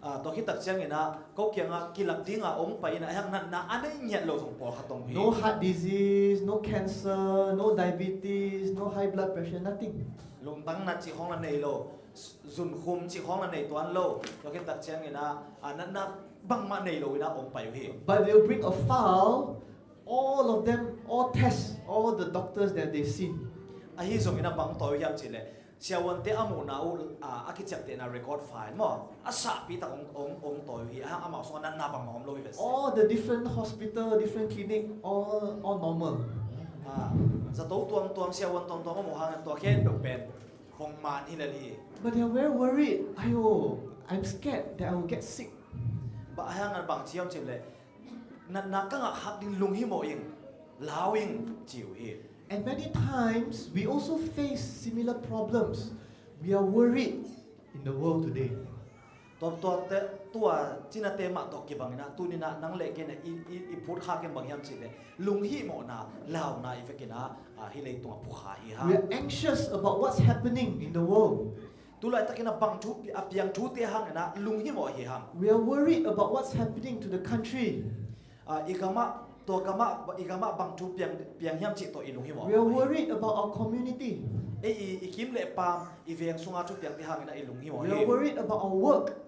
Ah, tua khit tak ciangin ah ko kiangah kilak dingah ong pai in ah hiang natna a nei ngiat lo zong pawlkhat om hi. No heart disease, no cancer, no diabetes, no high blood pressure, nothing. Lungtang nat cih khawng la nei lo, zunkhum cih khawng la nei tuan lo. Tua khit tak ciangin ah, ah, natna bangmah nei lo in ah ong pai uh hi. But they'll bring a file, all of them, all tests, all the doctors that they've seen. Ahi zongin ah bang tawi uh hiam cih leh, siavuante a muhna uh, ah, a kiciaptehna record file maw, a sahpi tak ong, ong, ong tawi uh hi. Ah, amau sungah natna bangmah om lo hi ve se. All the different hospital, different clinic, all, all normal. Ah, zato tuamtuam, siavuan tuamtuam a muh hangin tua khempeuh pen bongman hi lel hi. But they are very worried. Aiyo, I'm scared that I will get sick. Bang hang a bang ci hiam cih leh, natna ka ngah khak ding lunghimawh ing, lau ing ci uh hi. And many times we also face similar problems. We are worried in the world today. Tua, tuate, tua cinate mah tawh kibangin ah tuni-in ah nang le kei in ah i, i, i phut khak in bang hiam cih leh, lunghimawhna, launa i vekin ah, ah, hih leitungah phukha hi hang. We are anxious about what's happening in the world. Tulaitakin ah bang thu pi-, a piang thute hangin ah lunghimawh hi hang. We are worried about what's happening to the country. Ah, i gamah, tua gamah, i gamah bang thu piang, piang hiam cih tawh i lunghimawh hi. We are worried about our community. Ei, i, i kim le pam, i veng sunga thu piangte hangin ah i lunghimawh hi. We are worried about our work.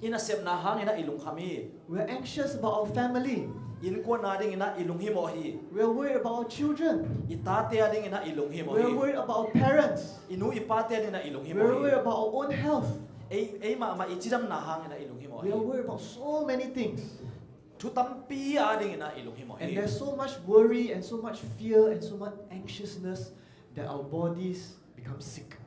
I nasepna hangin ah i lungkham hi. We are anxious about our family. Innkuan adingin ah i lunghimawh hi. We are worried about our children. I tate adingin ah i lunghimawh hi. We are worried about our parents. I nu i pate adingin ah i lunghimawh hi. We are worried about our own health. Ei, ei mahmah i cidamna hangin ah i lunghimawh hi. We are worried about so many things. Thu tampi adingin ah i lunghimawh hi. And there's so much worry and so much fear and so much anxiousness that our bodies become sick.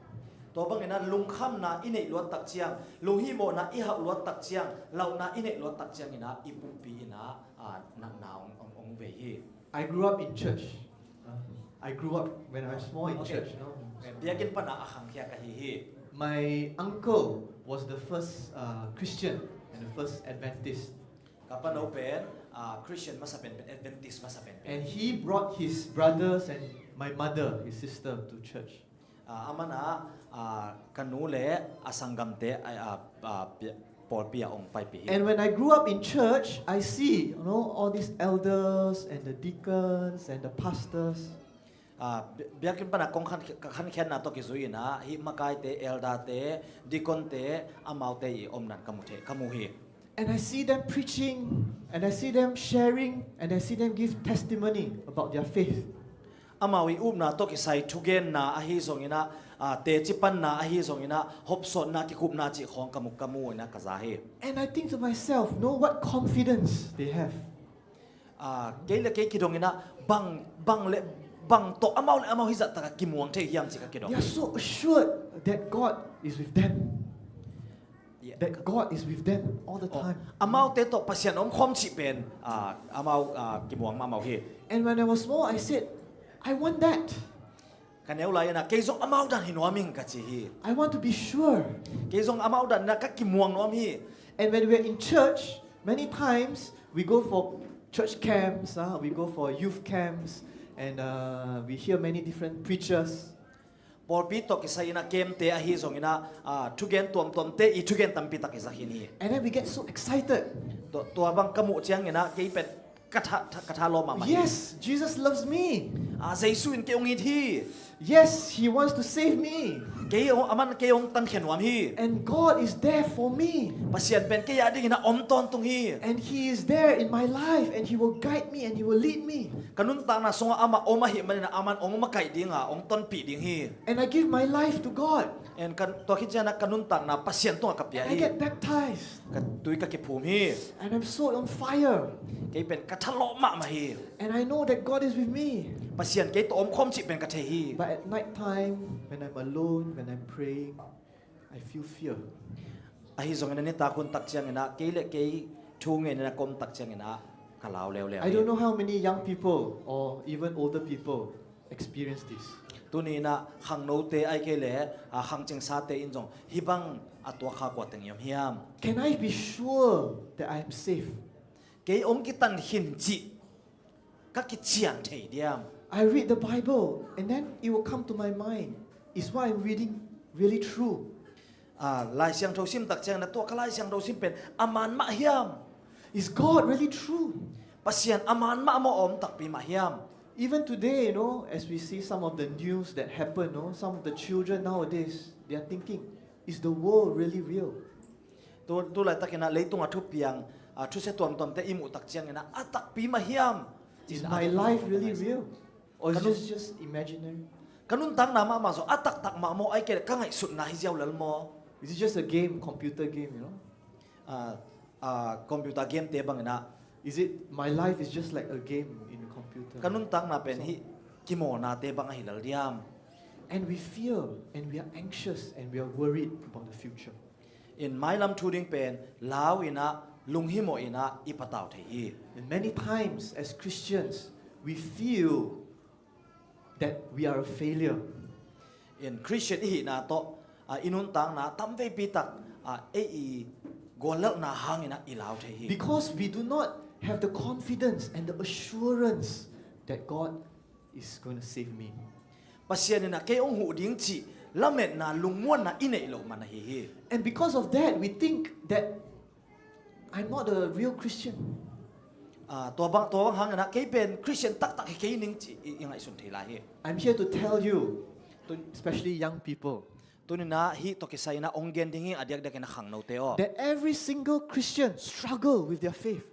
Tua bangin ah lungkhamna i neih luat tak ciang, lunghimawhna i hauh luat tak ciang, lauhna i neih luat tak ciangin ah i pumpi in ah, ah, natna ong, ong, ong vei hi. I grew up in church. Uh, I grew up when I was small in church, you know. Okay. Biakinn panah a khangkhia ka hi hi. My uncle was the first, uh, Christian and the first Adventist. Ka pano pen, ah, Christian masa penpen, Adventist masa penpen. And he brought his brothers and my mother, his sister, to church. Ah, aman ah, ah, ka nu le a sanggamte, ah, ah, ah, pia-, pawlpi ah ong paipih hi. And when I grew up in church, I see, you know, all these elders and the deacons and the pastors. Ah, bi-, biakinn panah kong khan-, ka khankhiatna tawh kizui in ah, hih makaite, elderte, deaconte, amaute i omna ka mu thei, ka mu hi. And I see them preaching, and I see them sharing, and I see them give testimony about their faith. Amau i upna tawh kisai thugenna ahi zongin ah, ah, teci panna ahi zongin ah, hopsawnna kikupna cih khawng ka mu, ka mu in ah ka za hi. And I think to myself, no, what confidence they have. Ah, kei le kei kidongin ah, bang, bang le, bang tawh amau le amau hih zah takah kimuang thei hiam cih ka kidong. They are so assured that God is with them. Yeah. That God is with them all the time. Amaute tawh Pasian omkhawm cih pen, ah, amau, ah, kimuang mahmah uh hi. And when I was small, I said, "I want that." Ka neu lai-in ah, kei zong amau dan hi nuam ing ka ci hi. I want to be sure. Kei zong amau dan in ah ka kimuang nuam hi. And when we are in church, many times we go for church camps, ah, we go for youth camps, and, uh, we hear many different preachers. Pawlpi tawh kisai in ah camp-te ahi zongin ah, ah, thugen tuamtuamte i thugen tampi tak i za khin hi. And then we get so excited. Tua, tua bang ka muh ciangin ah kei pen ka tha, tha, ka tha lawm mahmah hi. Yes, Jesus loves me. Ah, Jesu in kei hong it hi. Yes, he wants to save me. Kei hong, aman kei hong tankhia nuam hi. And God is there for me. Pasian pen kei a dingin ah om tawntung hi. And he is there in my life, and he will guide me, and he will lead me. Ka nuntakna sungah amah om ahih manin ah aman hong makaih ding a, hong tonpih ding hi. And I give my life to God. And ka, tua khit ciangin ah ka nuntakna Pasian tungah ka pia hi. And I get baptized. Ka tui ka kiphum hi. And I'm so on fire. Kei pen ka thalawh mahmah hi. And I know that God is with me. Pasian kei tawh omkhawm cih pen ka thei hi. But at night time, when I'm alone, when I'm praying, I feel fear. Ahi zongin a nitak hun tak ciangin ah, kei le kei thu ngenin a ka om tak ciangin ah, ka lau leuleu hi. I don't know how many young people or even older people experience this. Tuni-in ah khangnote ahih kei leh, a, khangcingsate in zong hih bang a tuak kha kua teng i om hiam? Can I be sure that I am safe? Kei hong kitan khin cih ka kician thei diam? I read the Bible and then it will come to my mind. Is what I'm reading really true? A, Lai Siangtho sim tak ciangin ah tua ka Lai Siangtho sim pen a man mah hiam? Is God really true? Pasian a man mah maw, a om takpi mah hiam? Even today, you know, as we see some of the news that happen, you know, some of the children nowadays, they are thinking, is the world really real? Tu, tu laitakin ah leitung a thupiang, a, thusia tuamtuamte i muh tak ciangin ah a takpi mah hiam? Is my life really real? Or is Kanu- this just imaginary? Ka nuntakna mahmah zong a taktak mah maw, ahih kei leh ka ngaihsutna hi ziau lel maw? Is it just a game, computer game, you know? A, a, computer game te bangin ah, Is it my life is just like a game in a computer? ka nuntakna pen hih kimawlnate bang ahi lel diam? And we fear, and we are anxious, and we are worried about the future. In mailam thu ding pen lau-in ah, lunghimawh-in ah i patau thei hi. And many times, as Christians, we feel that we are a failure. In Christian i hihna tawh, a, i nuntakna tamveipi tak, a, ei i guallelhna hangin ah i lau thei hi. Because we do not have the confidence and the assurance that God is going to save me. Pasian in ah kei hong huh ding cih lametna, lungmuanna i neih loh man ahi hi. And because of that, we think that I'm not a real Christian. A, tua bang, tua bang hangin ah kei pen Christian taktak hi kei ning cih i, i ngaihsun thei lai hi. I'm here to tell you, Tun- especially young people, Tuni-in ah hih tawh kisai-in ah hong gen ding hi, a diakdiakin ah khangnote aw. That every single Christian struggle with their faith.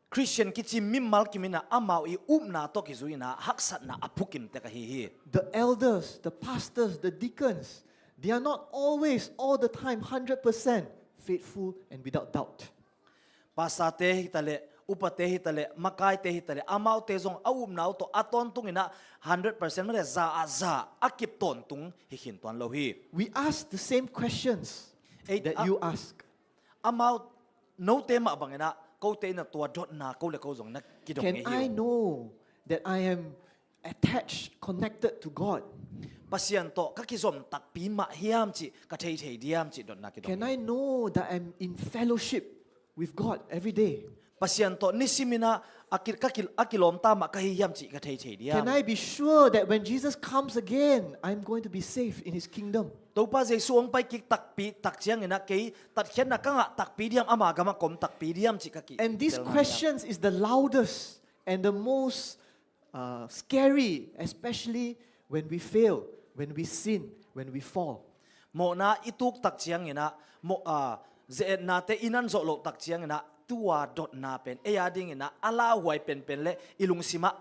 Christian kici mimal kim in ah amau i upna tawh kizui-in ah haksatna a phukim tek ahi hi. The elders, the pastors, the deacons, they are not always, all the time, hundred percent faithful and without doubt. Pastorte hi taleh, upate hi taleh, makaite hi taleh, amaute zong a upna uh tawh a tawntungin ah hundred percent mah leh za ah za a kip tawntung hi khin tuan lo hi. We ask the same questions Ei, that a- you ask. Amau note mah bangin ah kote in ah tua dotna ko le ko zong na kidong Can hi I uh. Know that I am attached, connected to God? Pasian tawh ka kizom takpi mah hiam cih ka thei thei diam cih dotna kidong Can hi. I know that I'm in fellowship with God every day? Pasian tawh nisim in ah a ki, ka ki, a kilawmta mah ka hi hiam cih ka thei thei diam? Can I be sure that when Jesus comes again, I'm going to be safe in his kingdom? Topa Jesu hong pai kik takpi tak ciangin ah kei tatkhiatna ka ngah takpi diam, ama gamah ka om takpi diam cih ka ki And these tel na hiam? Questions is the loudest and the most uh, scary, especially when we fail, when we sin, when we fall. Mawhna i tuk tak ciangin ah, mawh, a, ze-etnate i nan zawh loh tak ciangin ah, tua dotna pen ei a dingin ah a lauhuai penpen le i lungsim ah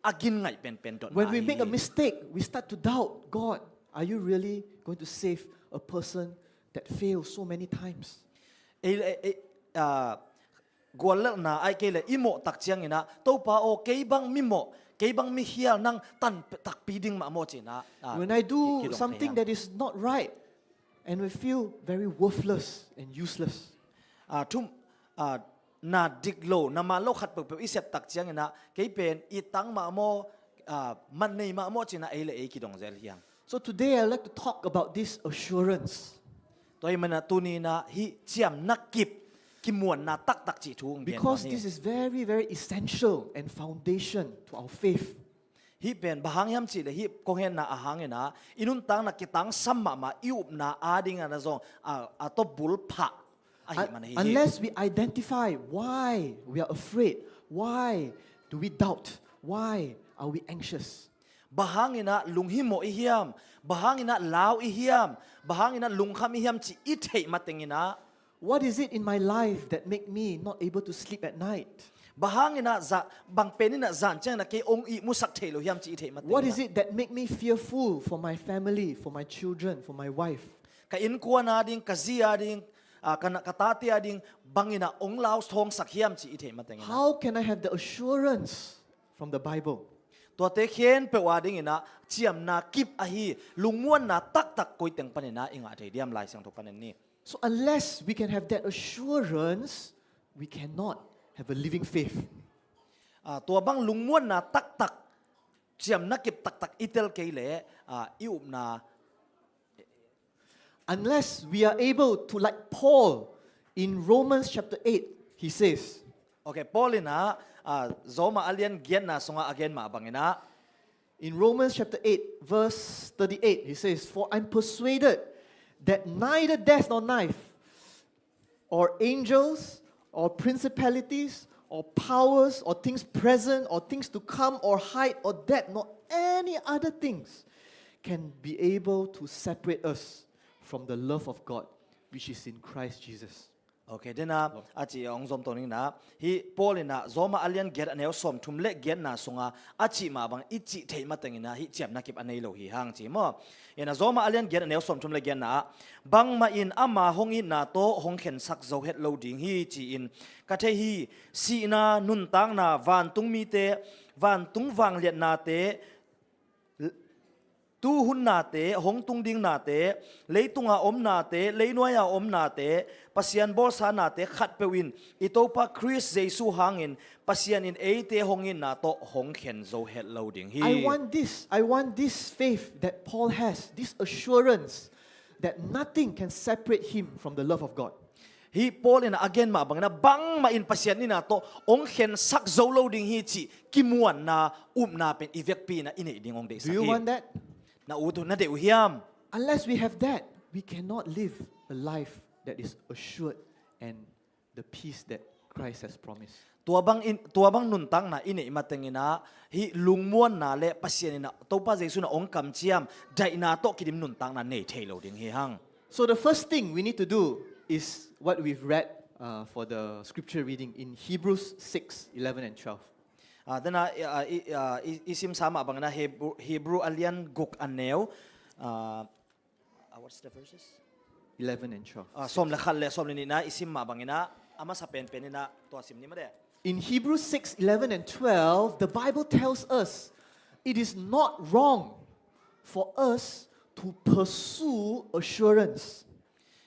a gin ngaih penpen dotna When we hi. Make a mistake, we start to doubt, God, are you really going to save a person that failed so many times? Ei, ei, ei, a, guallelhna ahih kei leh i mawh tak ciangin ah, Topa aw, kei bang mimawh, kei bang mihial nang tan takpi ding mah maw ci-in ah, a, When I do ki, kidong something thei hiam? That is not right, and we feel very worthless and useless. A, thum, a, na dik lo, na man lo khat peuhpeuh i sep tak ciangin ah, kei pen it tang mah maw, a, man nei mah maw ci-in ah ei le ei kidong zel hiam? So today I'd like to talk about this assurance. Tua ahih manin ah tuni-in ah hih ciamna kip, kimuanna taktak cih thu hong gen nuam hi. Because this is very, very essential and foundation to our faith. Hih pen bang hang hiam cih leh hih kong henna a hangin ah i nuntakna kitangsam mahmah, i upna a dingin ah zong a, a tawh bul phah ahih man ahi hi. Unless we identify why we are afraid, why do we doubt, why are we anxious? Bang hangin ah lunghimawh i hiam, bang hangin ah lau i hiam, bang hangin ah lungkham i hiam cih i theih matengin ah, What is it in my life that make me not able to sleep at night? Bang hangin ah za, bang pen in ah zan ciangin ah kei hong ihmusak thei lo hiam cih i theih matengin ah, What is it that make me fearful for my family, for my children, for my wife? Ka innkuan a ding, ka zi a ding, a, ka na, ka tate a ding, bangin ah hong lau thongsak hiam cih i theih matengin ah. How can I have the assurance from the Bible? Tuate khempeuh a dingin ah ciamna kip ahi, lungmuanna taktak koi teng panin ah i ngah thei diam? Lai Siangtho pan en ni. So unless we can have that assurance, we cannot have a living faith. A, tua bang lungmuanna taktak ciamna kip taktak i tel kei leh, ah, i upna. Unless we are able to, like Paul in Romans chapter eight, he says, Okay, Paul in ah, ah, Roma a lian giatna sungah a gen mah bangin ah, in Romans chapter eight, verse thirty-eight, he says, "For I'm persuaded that neither death nor life, or angels, or principalities, or powers, or things present, or things to come, or height, or depth, nor any other things can be able to separate us from the love of God, which is in Christ Jesus." Okay, dena a ci a hong zom to ning na, hih Paul in ah Roma a lian giat a neu sawmthum le giatna sunga a cih mah bang i cih theih mateng in ah hih ciamna kip a nei lo hi hang ci maw. In ah Roma a lian giat a neu sawmthum le giatna ah, "Bangmah in ama hong itna tawh hong khensak zo het lo ding hi ci-in ka thei hi. Sihna, nuntakna, vantung mite, vantung vangliatnate, tu hun nate, hong tung ding nate, leitunga om nate, leinuaia om nate, Pasian bawlsa nate khatpeuh in i Topa Khrist Jesu hangin Pasian in eite hong itna tawh hong khen zo het lo ding hi." I want this, I want this faith that Paul has, this assurance that nothing can separate him from the love of God. Hih Paul in a gen mah bangin ah bangmah in Pasian itna tawh hong khensak zo lo ding hi cih kimuanna, upna pen i vekpi in ah i neih ding hong deihsak hi. Do you want that? Na ut uh, na deih uh hiam? Unless we have that, we cannot live a life that is assured and the peace that Christ has promised. Tua bang in, tua bang nuntakna i neih mateng in ah hih lungmuanna le Pasian in ah Topa Jesu in ah hong kamciam daihna tawh kidim nuntakna nei thei lo ding hi hang. So the first thing we need to do is what we've read, uh, for the scripture reading in Hebrews six eleven and twelve. Ah, dena, ah, i, ah, i, i simsa mah bangin ah Hebrew, Hebrew a lian guk a neu, ah, ah, what's the verses? Eleven and twelve. Ah, sawm le khat le sawm le nihna i sim mah bangin ah a masa penpen in ah tua sim ni mah de. In Hebrews six eleven and twelve, the Bible tells us it is not wrong for us to pursue assurance.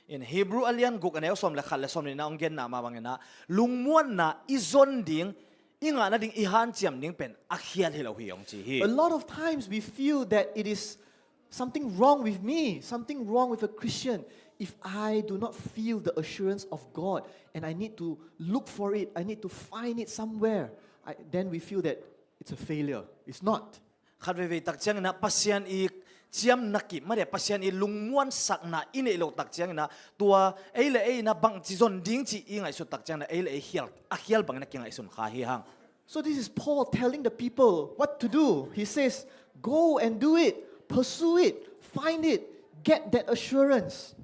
In Hebrew a lian guk a neu sawm le khat le sawm le nihna hong genna mah bangin ah lungmuanna i zon ding, i ngah nading, i hanciam ding pen a khial hi lo hi hong ci hi. A lot of times we feel that it is something wrong with me, something wrong with a Christian. If I do not feel the assurance of God and I need to look for it, I need to find it somewhere, I, then we feel that it's a failure. It's not. Khat veivei tak ciangin ah Pasian i ciamna kip mah de, Pasian i lungmuansakna i neih loh tak ciangin ah tua ei le ei in ah bangci zon ding cih i ngaihsut tak ciangin ah ei le ei khial, a khial bangin ah kingaihsun kha hi hang. So this is Paul telling the people what to do. He says, "Go and do it, pursue it, find it, get that assurance."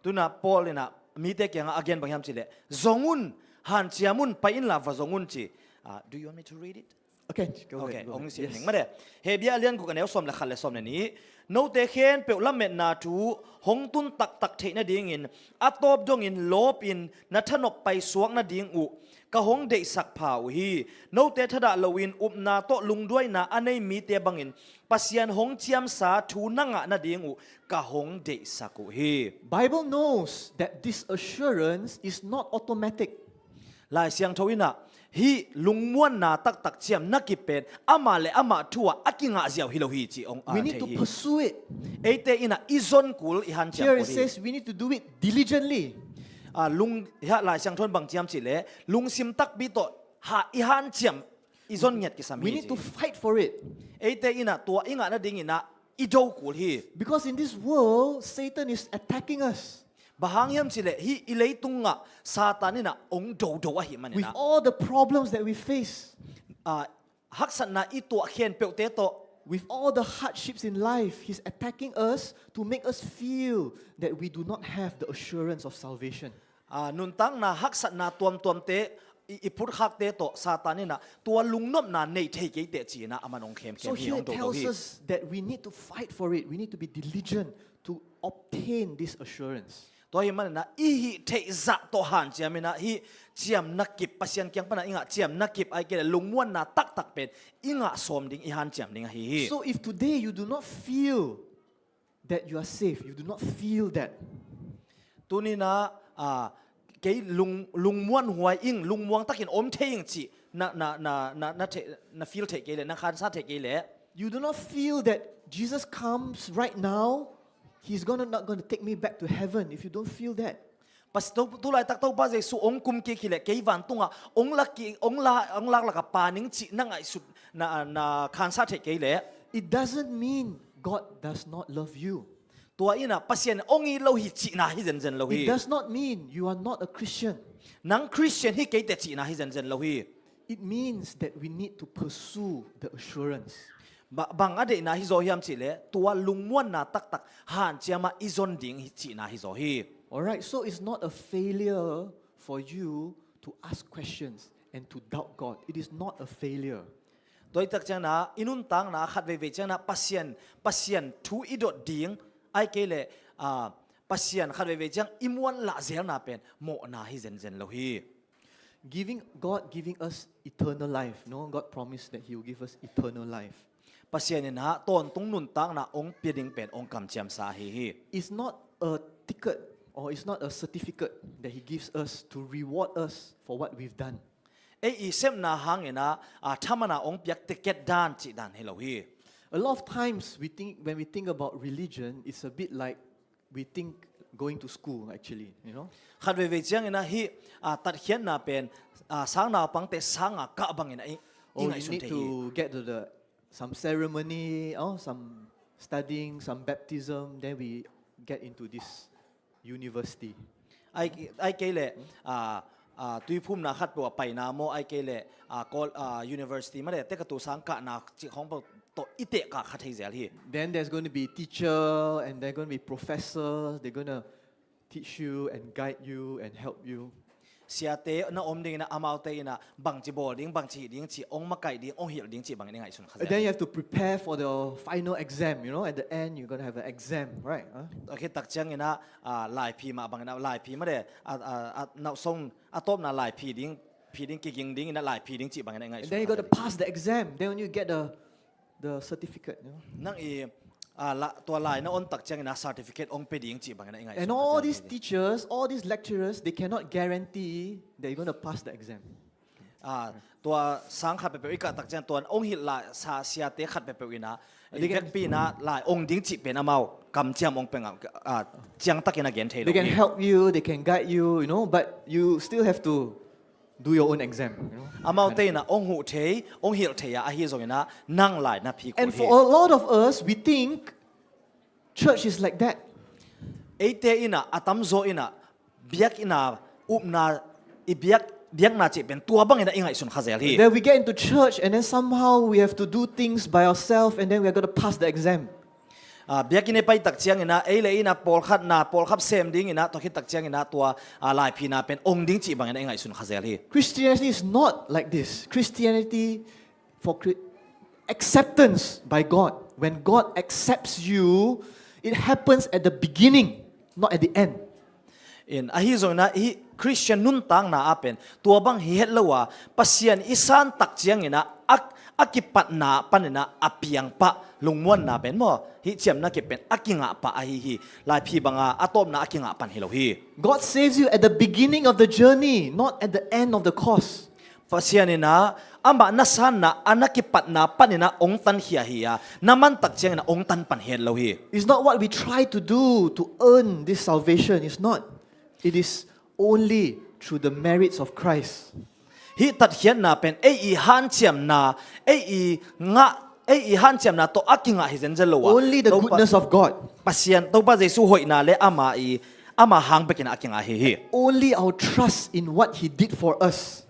Tu-in ah Paul in ah mite kiangah a gen bang hiam cih leh, "Zong un, hanciam un, pai inla va zong un," ci. Ah, do you want me to read it? Okay, go ahead, go ahead. Hong sim ning mah de. Hebrew a lian guk a neu sawm le khat le sawm le nih. Note khempeuh lametna thu hong tun taktak theih nadingin a tawp dongin lawpin na thanop paisuak nading uh ka hong deihsak pha uh hi. Note thadah loin upna tawh lungduaina a nei mite bangin Pasian hong ciamsa thu na ngah nading uh ka hong deihsak uh hi. Bible knows that this assurance is not automatic. Lai Siangtho in ah hih lungmuanna taktak ciamna kip pen amah le amah thu-ah a kingah ziau hi lo hi cih hong, ah, thei hi. We need to pursue it. Eite in ah i zon kul, i hanciam kul hi. Here it says we need to do it diligently. Ah, lung, hiah Lai Siangtho in bang ci hiam cih leh lungsim takpi tawh ha, i hanciam, i zon ngiat kisam hi ci. We need to fight for it. Eite in ah tua i ngah nadingin ah i do kul hi. Because in this world, Satan is attacking us. Bang hang hiam cih leh hih i leitung ah Satan in ah hong dodo ahih manin ah. With all the problems that we face. Ah, haksatna i tuah khempeuhte tawh. With all the hardships in life, he's attacking us to make us feel that we do not have the assurance of salvation. Ah, nuntakna haksatna tuamtuamte i, i phutkhakte tawh Satan in ah tua lungnopna nei thei kei teh ci-in ah aman hong khemkhem hi, hong dodo hi. So here it tells us that we need to fight for it. We need to be diligent to obtain this assurance. Tua ahih manin ah i hih theih zah tawh hanciam in ah hih ciamna kip, Pasian kiang pan ah i ngah ciamna kip, ahih kei leh lungmuanna taktak pen i ngah sawm ding, i hanciam ding ahi hi. So if today you do not feel that you are safe, you do not feel that. Tuni-in ah, ah, kei lung, lungmuanhuai ing, lungmuang takin om thei ing cih na, na, na, na, na, thei, na feel theih kei leh, na khansa theih kei leh, You do not feel that Jesus comes right now, he's gonna, not gonna take me back to heaven. If you don't feel that, Pas, to, tu laitak Topa Jesu ong kum kik hileh kei vantungah ong lak ki, ong la, ong lak laka pa ning cih na ngaihsut na, na khansa thei kei leh, it doesn't mean God does not love you. Tua inah Pasian ong it lo hi cihna hi zenzen lo It hi. Does not mean you are not a Christian. Nang Christian hi kei teh cihna hi zenzen lo hi. It means that we need to pursue the assurance. Ba, bang a deihna hi zaw hiam cihleh, tua lungmuanna taktak hanciam ah i zon ding hi cihna hi zaw hi. Alright, so it's not a failure for you to ask questions and to doubt God. It is not a failure. Tua i tak ciangin ah, i nuntakna khat veivei ciangin ah Pasian, Pasian thu i dot ding, ai kei leh, ah, Pasian khat veivei ciang i muan lah zelna pen mawhna hi zenzen lo hi. Giving God giving us eternal life. No, God promised that He will give us eternal life. Pasian in ah tawntung nuntakna ong pia ding pen ong kamciamsa ahi hi. It's not a ticket or it's not a certificate that He gives us to reward us for what we've done. Ei i sepna hangin ah, ah, thaman a ong piak ticket dan cih dan hi lo hi. A lot of times we think when we think about religion, it's a bit like we think going to school actually. You know, Khat veivei ciangin ah hih, ah, tatkhiatna pen, ah, sangnaupangte sanga kah bangin ah i, i oh, you ngaihsun need thei hi. To get to the some ceremony or some studying, some baptism, then we get into this university. Ai, ai kei leh, ah, ah, tuiphumna khat peuh a paina maw, ai kei leh, ah, kol-, ah, university mah leh, te ka tu sang kahna cih khong peuh tawh i teh kah kha thei zel hi. Then there's going to be teacher and there's going to be professors. They're going to teach you and guide you and help you. Siate na om dingin ah amaute in ah bangci bawl ding, bangci hih ding cih, ong makaih ding, ong hilh ding cih bangin i ngaihsun kha And zel then you hi. Have to prepare for the final exam. You know, at the end you're going to have an exam, right? Huh? Tua khit tak ciangin ah, ah, laiphi mah bangin ah, laiphi mah leh, ah, ah, ah, nauhsong a tawpna laiphi ding, phi ding, kiging dingin ah laiphi ding cih bangin ah i And ngaihsun then you kha got to zel hi. Pass the exam. Then only you get the the certificate. You know? Nang i, ah, la, tua lai na on tak ciangin ah certificate ong pia ding cih bangin ah i ngaihsun And kha all zel these hi. Teachers, all these lecturers, they cannot guarantee that you're going to pass the exam. Ah, tua sang khat peuhpeuh i kah tak ciang tua ong hilh lai sa siate khat peuhpeuh in ah, They can- vekpi in ah lai ong ding cih pen amau kamciam ong pia ngam, ah, ciangtakin a gen thei lo They can hi. Help you, they can guide you, you know, but you still have to do your own exam. You know? Amaute in ah ong huh thei, ong hilh thei ah, ahi zongin ah nang lai na phi kul And for hi. A lot of us, we think church is like that. Eite in ah, a tamzaw in ah, biakinn a upna, i biak, biakna cih pen tua bangin ah i ngaihsun kha zel hi. Then we get into church and then somehow we have to do things by ourselves and then we are going to pass the exam. Ah, biakinn i pai tak ciangin ah, ei le ei in ah pawlkhatna, pawlkhat sem dingin ah, tua khit tak ciangin ah tua, ah, laiphina pen ong ding cih bangin ah i ngaihsun kha zel hi. Christianity is not like this. Christianity for Chri- acceptance by God. When God accepts you, it happens at the beginning, not at the end. In, ahi zongin ah, hih Christian nuntakna ah pen tua bang hi het lo a, Pasian i san tak ciangin ah, a, a kipatna panin ah a piang pah lungmuanna pen maw, hih ciamna kip pen a kingah pah ahi hi. Laiphi banga a tawpna a kingah pan hi lo hi. God saves you at the beginning of the journey, not at the end of the course. Pasian in ah, amah na sanna, a na kipatna panin ah ong tankhia hi a, na man tak ciangin ah ong tan pan hi het lo hi. It's not what we try to do to earn this salvation. It's not. It is only through the merits of Christ. Hih tatkhiatna pen ei i hanciamna, ei i ngah, ei i hanciamna tawh a kingah hi zenzen lo a. Only the Topa, goodness of God. Pasian, Topa Jesu hoihna le ama i, ama hang bekin a kingah hi hi. Only our trust in what He did for us.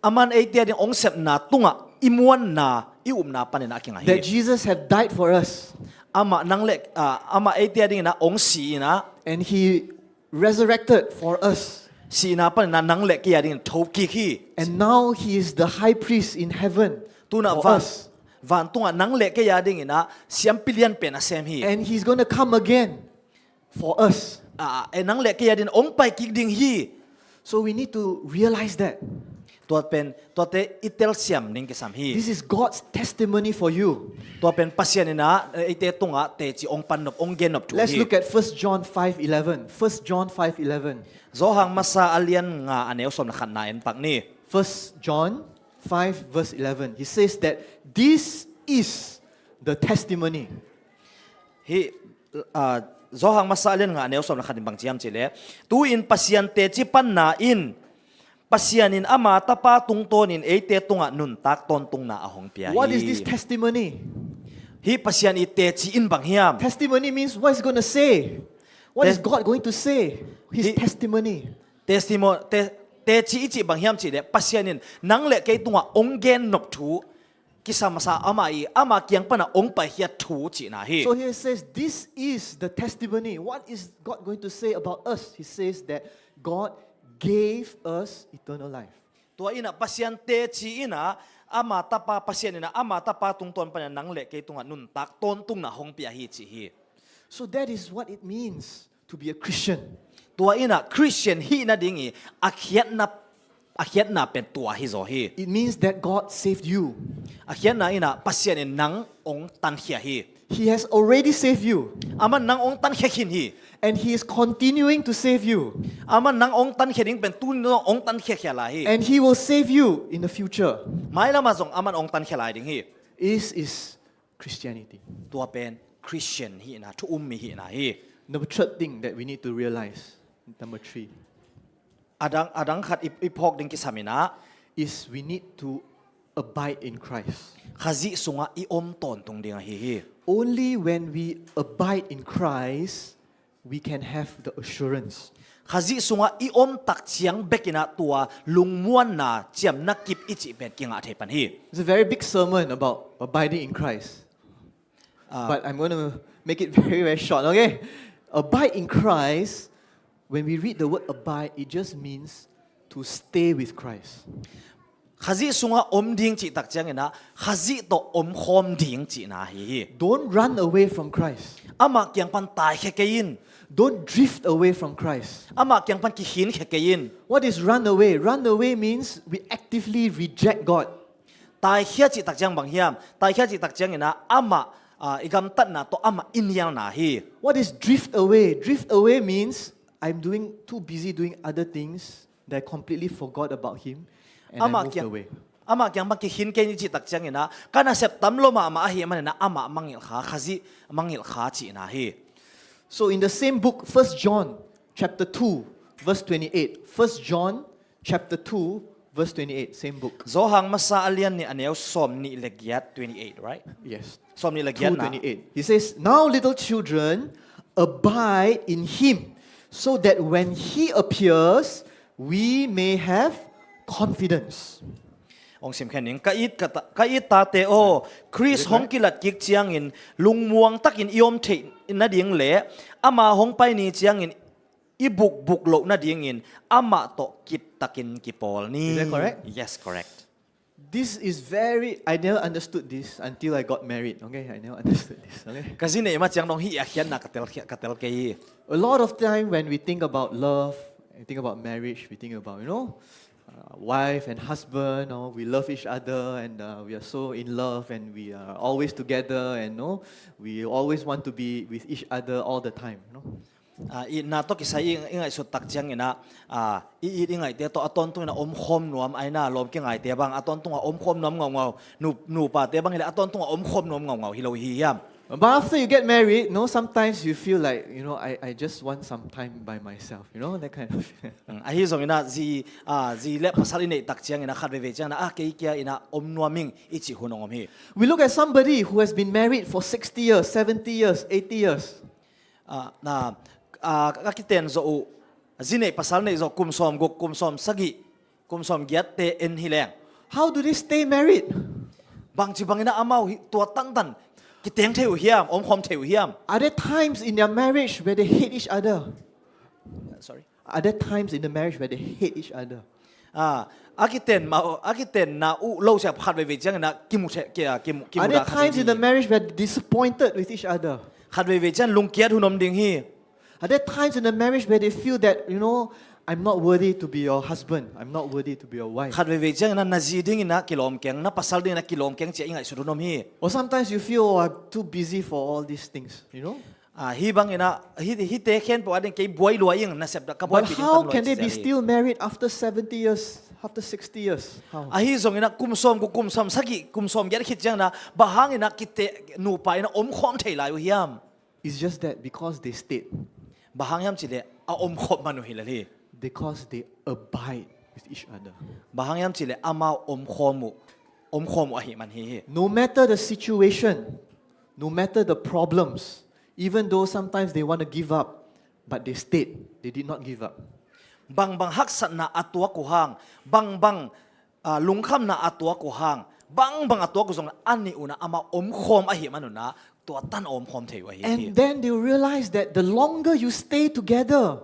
Aman eite a ding ong sepna tungah i muanna, i upna panin a kingah hi. That Jesus have died for us. Ama nang le, ah, ama eite a dingin ah ong si in ah, And He resurrected for us. Sihna panin ah nang le kei a dingin thokik hi. And now He is the high priest in heaven Tuna for van, us. Vantungah nang le kei a dingin ah siampi lian pen a sem hi. And He's going to come again for us. Ah, eh, nang le kei a dingin ong pai kik ding hi. So we need to realize that. Tua pen, tuate i telsiam ding kisam hi. This is God's testimony for you. Tua pen Pasian in ah, eh, eite tungah teci ong pan nop, ong gen nop thu Let's hi. Look at First John five eleven. First John five eleven. Johan Masa a lian nga a neu sawm le khatna en pak ni. First John five verse eleven. He says that this is The testimony. Hih, ah, Johan masa a lian nga a neu sawm le khat in bang ci hiam cih leh, tu-in Pasian teci panna in, Pasian in ama Tapa tungtawnin eite tungah nuntak tawntungna a hong pia hi. What is this testimony? Hih Pasian i teci in bang hiam? Testimony means what is going to say. What is Tes- God going to say? His He- testimony. Testimo- te- teci i cih bang hiam cih leh, Pasian in nang le kei tungah hong gen nop thu, kisa masa ama i, ama kiang pana hong paikhiat thu cihna hi. So he says, this is the testimony. What is God going to say about us? He says that God gave us eternal life. Tua inah Pasian teci inah ama Tapa, Pasian inah ama Tapa tungtawn panin nang le kei tungah nuntak tawntungna hong pia hi cih hi. So that is what it means to be a Christian. Tua inah Christian hih nading i a khiatna, a khiatna pen tua hi zaw hi. It means that God saved you. A khiatna inah Pasian in nang hong tankhia hi. He has already saved you. Aman nang hong tankhia khin hi. And he is continuing to save you. Aman nang hong tankhia ding pen tuni hong tankhia khia lai hi. And he will save you in the future. Mailamah zong aman hong tankhia lai ding hi. This is Christianity. Tua pen Christian hihna, thu um mi hihna hi. The third thing that we need to realize, number three, A dang, a dang khat i, i phawk ding kisam inah, is we need to abide in Christ. Khazih sungah i om tawntung ding ahi hi. Only when we abide in Christ, we can have the assurance. Khazih sungah i om tak ciang bek inah tua lungmuanna, ciamna kip i cih pen kingah thei pan hi. It's a very big sermon about abiding in Christ. But I'm going to make it very, very short, okay? Abide in Christ, when we read the word abide, it just means to stay with Christ. Khazih sungah om ding cih tak ciang inah, Khazih tawh omkhawm ding cihna hi hi. Don't run away from Christ. Amah kiang pan taikhia kei in. Don't drift away from Christ. Amah kiang pan kikhinkhia kei in. What is run away? Run away means we actively reject God. Taikhia cih tak ciang bang hiam? Taikhia cih tak ciang inah amah, ah, i gamtatna tawh amah i nialna hi. What is drift away? Drift away means I'm doing too busy doing other things that I completely forgot about him and I Amah moved kiang, away. amah kiang pan kikhin kei ni cih tak ciang inah, ka nasep tam lo mahmah ahi manin ah amah mangngilh kha, Khazih mangngilh kha cihna hi. So in the same book, First John chapter two, verse twenty-eight. First John chapter two, verse twenty-eight, same book. Johan masa a lian nih a neu sawm nih le giat, twenty-eight, right? Yes. Sawm nih le giat na. two twenty-eight. He says, "Now, little children, abide in him, so that when he appears, we may have confidence." Hong sim khen ning. Ka it, ka ta, ka it tate aw, Khrist hong kilat kik ciangin lungmuang takin i om theih nading le ama hong pai ni ciangin i bukbuk loh nadingin amah tawh kip takin kipawl ni. Is that correct? Yes, correct. This is very, I never understood this until I got married. Okay, I never understood this. Okay. Ka zi neih ma ciang dong hih a khiatna ka tel, ka tel kei hi. A lot of time when we think about love, we think about marriage, we think about, you know, uh, wife and husband, or we love each other and uh, we are so in love and we are always together and, you know, we always want to be with each other all the time. You know? Ah, itna tawh kisai i, i ngaihsut tak ciang inah, ah, i it i ngaihte tawh a tawntung inah omkhawm nuam, aina lawm kingaite bang a tawntung a omkhawm nuam ngaungau, nu, nupate bang hileh a tawntung a omkhawm nuam ngaungau hi lo hi hiam? But after you get married, no, sometimes you feel like, you know, I, I just want some time by myself, you know, that kind of. Mm, ahi zong inah zi, ah, zi le pasal i neih tak ciang inah khat veivei ciang inah, ah, kei kia inah om nuam ing i cih hun hong om hi. We look at somebody who has been married for sixty years, seventy years, eighty years. Ah, na, ah, ka kiten zawh uh, zi neih pasal neih zawh kum sawm guk, kum sawm sagih, kum sawm giatte en hi leng. How do they stay married? Bangci bang inah amau hi, tua tantan kiteng thei uh hiam, omkhawm thei uh hiam? Are there times in their marriage where they hate each other? Sorry. Are there times in the marriage where they hate each other? Ah, a kiten ma, a kiten na uh lo siap khat veivei ciang inah kimu the, ki, ah, kimu, kimu Are there dah khat times in the hi. Marriage where they're disappointed with each other? Khat veivei ciang lungkiat hun om ding hi. Are there times in the marriage where they feel that, you know, I'm not worthy to be your husband, I'm not worthy to be your wife? Khat veivei ciang inah na zi ding inah kilawm keng, na pasal ding inah kilawm keng ci-a i ngaihsut hun om hi. Or sometimes you feel, oh, I'm too busy for all these things, you know? Ah, hi bang inah, hi, hite khempeuh a ding kei buai lua ing, nasep dah ka buai But pi ding how tam lua can they ci be hi. Still married after seventy years? After sixty years, how? Ahi zongin ah kum sawm, kum sawm sagih, kum sawm giat khit ciangin ah, bang hangin ah kite nupa in ah omkhawm thei lai uh hiam? It's just that because they stayed. Bang hang hiam cih leh a omkhawm man uh hi lel hi. Because they abide with each other. Bang hang hiam cih leh amau omkhawm uh, omkhawm uh ahih man hi hi. No matter the situation, no matter the problems, even though sometimes they want to give up, but they stayed. They did not give up. Bang bang haksatna a tuak uh hang, bang bang, ah, lungkhamna a tuak uh hang, bang bang a tuak uh zong a nih un ah amau omkhawm ahih man un ah, tua tan a omkhawm thei uh ahi hi. And then they realize that the longer you stay together,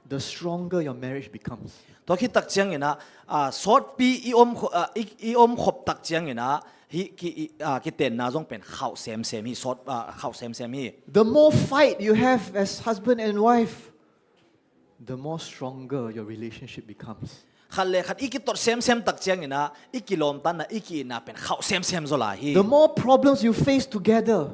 the stronger your marriage becomes. Tua khit tak ciangin ah, ah, sawtpi i om kho-, ah, i, i omkhop tak ciangin ah, hih ki, i, ah, kitenna zong pen khauh semsem hi, sawt, ah, khauh semsem hi. The more fight you have as husband and wife, the more stronger your relationship becomes. Khat le khat i kitot semsem tak ciangin ah, i kilawmtatna, i ki-itna pen khauh semsem zaw lai hi. The more problems you face together,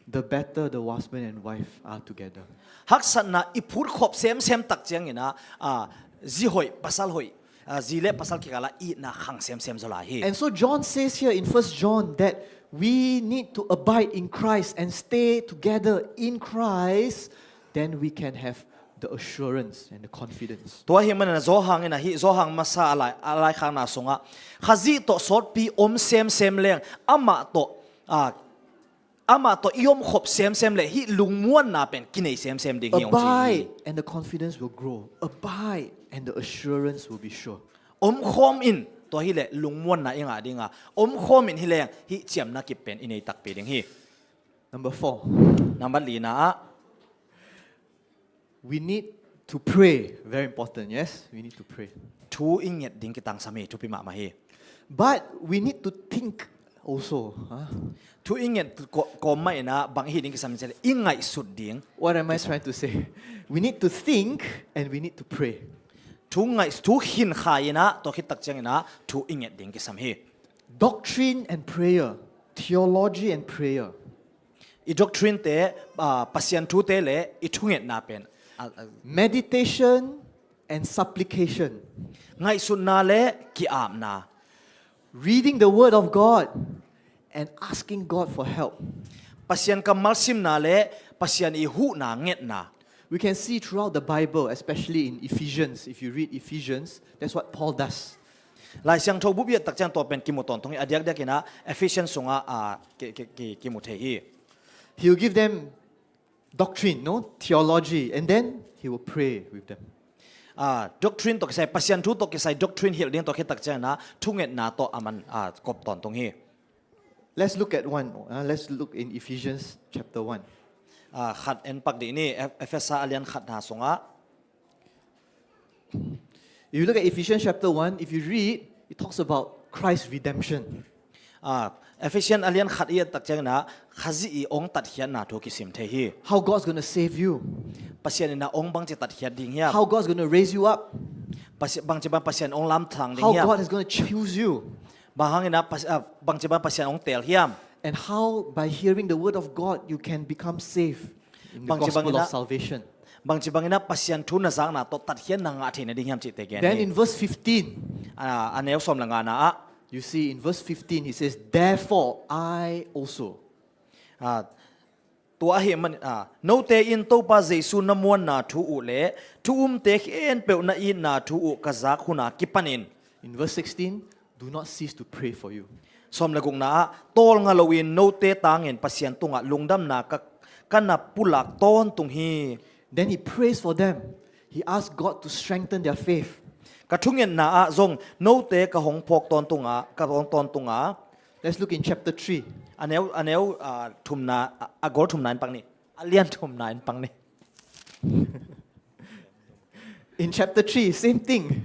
the better the husband and wife are together. Haksatna i phutkhop semsem tak ciangin ah, ah, zi hoih, pasal hoih, ah, zi le pasal kikal ah itna khang semsem zaw lai hi. And so John says here in First John that we need to abide in Christ and stay together in Christ, then we can have the assurance and the confidence. Tua ahih manin ah Johan in ah hih, Johan masa a lai, a laikhakna sungah, Khazih tawh sawtpi om semsem leng, amah tawh, ah, amah tawh i omkhop semsem leh hih lungmuanna pen kinei semsem ding hi, hong ci hi. Abide and the confidence will grow. Abide and the assurance will be sure. Omkhawm in, tua hi leh lungmuanna i ngah ding a, omkhawm in hi leng hih ciamna kip pen i nei takpi ding hi. Number four. Nambat lina ah, we need to pray. Very important, yes? We need to pray. Thu i nget ding kitangsam hi, thupi mahmah hi. But we need to think also. Huh? Thu i nget ko-, kawm mah in ah bang hi ding kisam cih leh, i ngaihsut ding. What am I trying to say? We need to think and we need to pray. Thu ngaih-, thu khin kha in ah, tua khit tak ciangin ah thu i nget ding kisam hi. Doctrine and prayer, theology and prayer. I doctrine te, ah, Pasian thute le i thungetna pen, ah, ah. Meditation and supplication. Ngaihsutna le ki-apna. Reading the word of God and asking God for help. Pasian kammal simna le Pasian i huhna ngetna. We can see throughout the Bible, especially in Ephesians. If you read Ephesians, that's what Paul does. Lai Siangtho bup i et tak ciang tua pen kimu tawntung hi, a diakdiak in ah Ephesians sungah, ah, ki, ki, ki, kimu thei hi. He will give them doctrine, no? Theology, and then he will pray with them. Ah, doctrine tawh kisai, Pasian thu tawh kisai doctrine hilh ding, tua khit tak ciangin ah thungetna tawh aman, ah, kop tawntung hi. Let's look at one. Uh, let's look in Ephesians chapter one. Ah, khat en pak dih ni, Eph-, Efesa a lian khatna sungah. If you look at Ephesians chapter one, if you read, it talks about Christ's redemption. Ah, Ephesians a lian khat i et tak ciangin ah Khazih i hong tatkhiatna thu kisim thei hi. How God's gonna save you. Pasian in ah hong bangci tatkhiat ding hiam? How God's gonna raise you up. Pasi-, bangci bang Pasian hong lamthang ding hiam? How God is gonna choose you. Bang hangin ah Pas-, ah, bangci bang Pasian hong teel hiam? And how by hearing the word of God you can become saved in the gospel of salvation. Bangci bangin ah Pasian thu na zakna tawh tatkhiatna ngah theihna ding hiam cihte gen hi. Then in verse fifteen, ah, a neu sawm le ngana ah, you see in verse fifteen, he says, "Therefore I also." Ah, tua ahih man, ah, note in Topa Jesu na muanna thu uh le thu umte khempeuh na itna thu uh ka zak hun a kipanin. In verse sixteen, "Do not cease to pray for you." Sawm le gukna ah, tawlnga loin note tangin Pasian tungah lungdamna ka, ka na pulak tawntung hi. Then he prays for them. He asks God to strengthen their faith. Ka thungetna ah zong note ka hong phawk tawntung a, ka hong tawntung a. Let's look in chapter three. A neu, a neu, ah, thumna, a, a gol thumna in pak ni. A lian thumna in pak ni. In chapter three, same thing.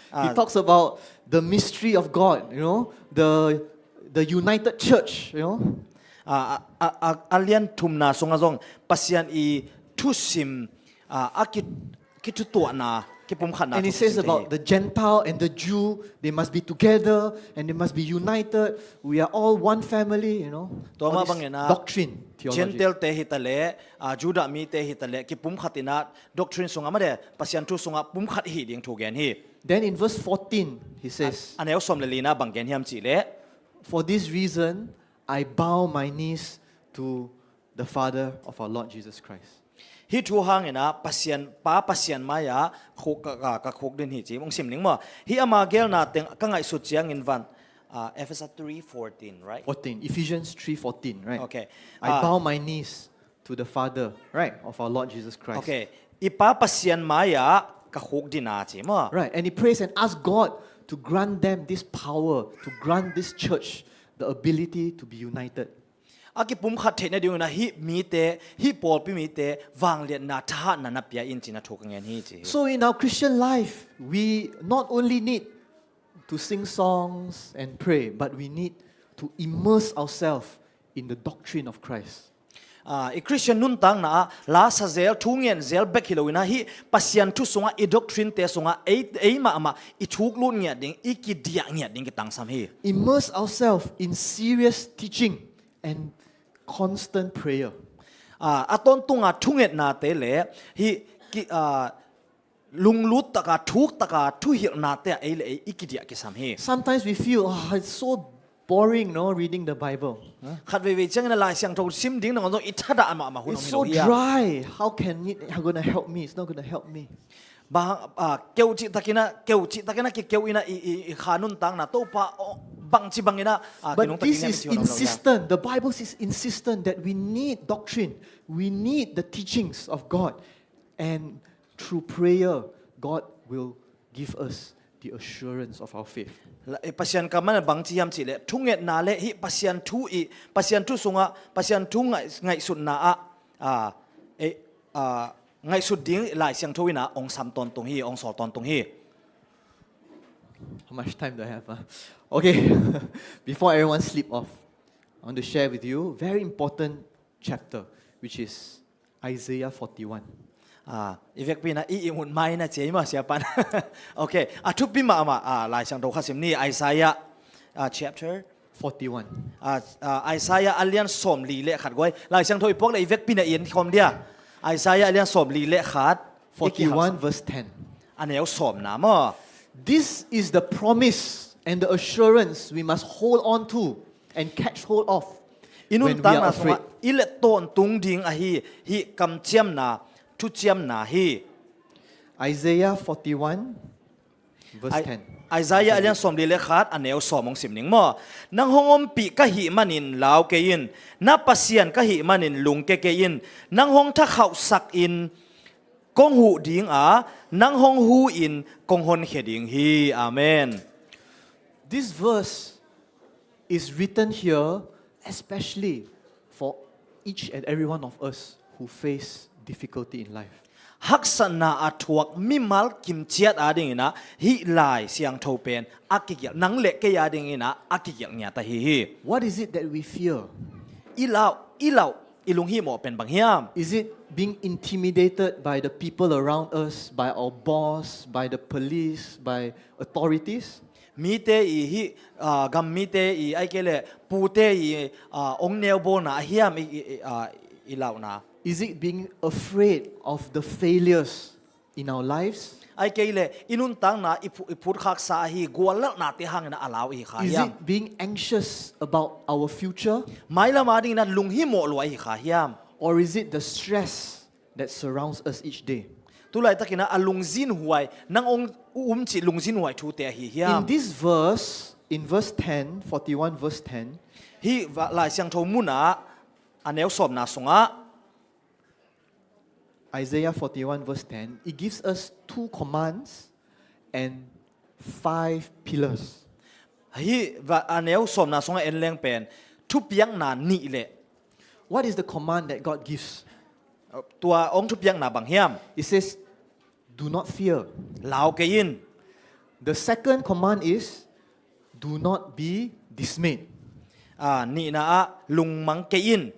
He talks about the mystery of God, you know, the, the united church, you know. Ah, a, a, a, a lian thumna sungah zong Pasian i thusim, ah, a ki, kithutuahna, kipumkhatna thu kisim thei hi. And he says about the Gentile and the Jew, they must be together and they must be united. We are all one family, you know. Tua mah bangin ah, doctrine, theology. Gentile te hi ta leh, ah, Judah mite hi ta leh, kipumkhat in ah, doctrine sungah mah de, Pasian thu sungah pumkhat hi ding thu gen hi. Then in verse fourteen, He says, A neu sawm le lina bang gen hiam cih leh, "For this reason, I bow my knees to the Father of our Lord Jesus Christ." Hih thu hangin ah Pasian, Pa Pasian mai-ah khuk, ka, ka, ka khukdin hi ci. Hong sim ning maw. Hih ama geelna teng ka ngaihsut ciangin van, ah, Ephesians three fourteen, right? fourteen, Ephesians three fourteen, right? Okay. "I Ah. bow my knees to the Father," right, "of our Lord Jesus Christ." Okay. I Pa Pasian mai-ah ka khukdin a ci maw. Right, and he prays and asks God to grant them this power, to grant this church the ability to be united. A kipumkhat theihna dingin ah hih mite, hih pawlpi mite vangliatna, thahatna na pia in ci-in a thu ka ngen hi ci. So in our Christian life, we not only need to sing songs and pray, but we need to immerse ourselves in the doctrine of Christ. Ah, i Christian nuntakna ah la sa zel, thu ngen zel bek hi loin ah hih Pasian thu sungah, i doctrine te sungah ei, ei mahmah i thuk lut ngiat ding, i kidiah ngiat ding kitangsam hi. Immerse ourselves in serious teaching and constant prayer. Ah, a tawntunga thungetnate le hih ki, ah, lunglut taka, thuk taka thuhilhnate ah ei le ei i kidiah kisam hi. Sometimes we feel, "Oh, it's so boring, no, reading the Bible." Huh? Khat veivei ciangin ah Lai Siangtho sim ding nangawn zong i thadah mahmah hun "It's hong so hi lo hi a. Dry. How can it, how gonna help me? It's not gonna help me." Bang, ah, keu cihtakin ah, keu cihtakin ah kikeu in ah i, i, i kha nuntakna Topa, oh, bangci bangin ah, ah, But kinungta this kingem is i ci hong om lo hi a. insistent. The Bible is insistent that we need doctrine. We need the teachings of God. And through prayer, God will give us the assurance of our faith. La, eh, Pasian kammal in bangci hiam cih leh, thungetna le hih Pasian thu i, Pasian thu sungah, Pasian thu ngaih, ngaihsutna ah, ah, eh, ah, ngaihsut ding Lai Siangtho in ah hong sam tawntung hi, hong sawl tawntung hi. How much time do I have? Ah? Okay. Before everyone sleep off, I want to share with you very important chapter, which is Isaiah forty-one. Ah, i vekpi in ah i, i mut mai na ci ei maw, siapa in. Okay, a thupi mahmah, ah, Lai Siangtho kha sim ni, Isaiah, ah, chapter. forty-one. Ah, ah, Isaiah a lian sawmli le khat guai. Lai Siangtho i puak le i vekpi in ah i en khawm dia. Isaiah a lian sawmli le khat. forty-one, verse ten. A neu sawmna maw. This is the promise and the assurance we must hold on to and catch hold of I when we are nuntakna afraid. sungah i let tawntung ding ahi, hih kamciamna, thuciamna hi. Isaiah forty-one, verse Ai-, ten. Isaiah a lian sawmli le khat, a neu sawm hong sim ning maw. Nang hong ompih ka hih manin lau kei in, na Pasian ka hih manin lungke kei in, nang hong thakhauhsak in kong huh ding a, nang hong hu in kong honkhia ding hi. Amen. This verse is written here especially for each and every one of us who face difficulty in life. Haksatna a thuak mimal kimciat adingin ah hih Lai Siangtho pen a kigelh, nang le kei adingin ah a kigelh ngiat ahi hi. What is it that we fear? I lau, i lau, i lunghimawh pen bang hiam? Is it being intimidated by the people around us, by our boss, by the police, by authorities? Mite i hih, ah, gam mite i, ahih kei leh pute i, ah, hong neubawlna a hiam i, i, i, ah, i lauhna? Is it being afraid of the failures in our lives? Ahih kei leh i nuntakna i phu-, i phutkhaksa ahi guallelhnate hangin a lau i hi kha hiam? Is it being anxious about our future? Mailam adingin ah lunghimawh lua i hi kha hiam? Or is it the stress that surrounds us each day? Tulaitakin ah a lungzinhuai, nang hong um cih lungzinhuai thute ahi hiam? In this verse, in verse ten, forty-one verse ten, Hih va-, Lai Siangtho munah a neu sawmna sungah Isaiah forty-one verse ten, it gives us two commands and five pillars. Hih va-, a neu sawmna sungah en leng pen thupiakna nih le. What is the command that God gives? Tua hong thupiakna bang hiam? It says, "Do not fear." Lau kei in. The second command is, "Do not be dismayed." Ah, nihna ah lungmang kei in.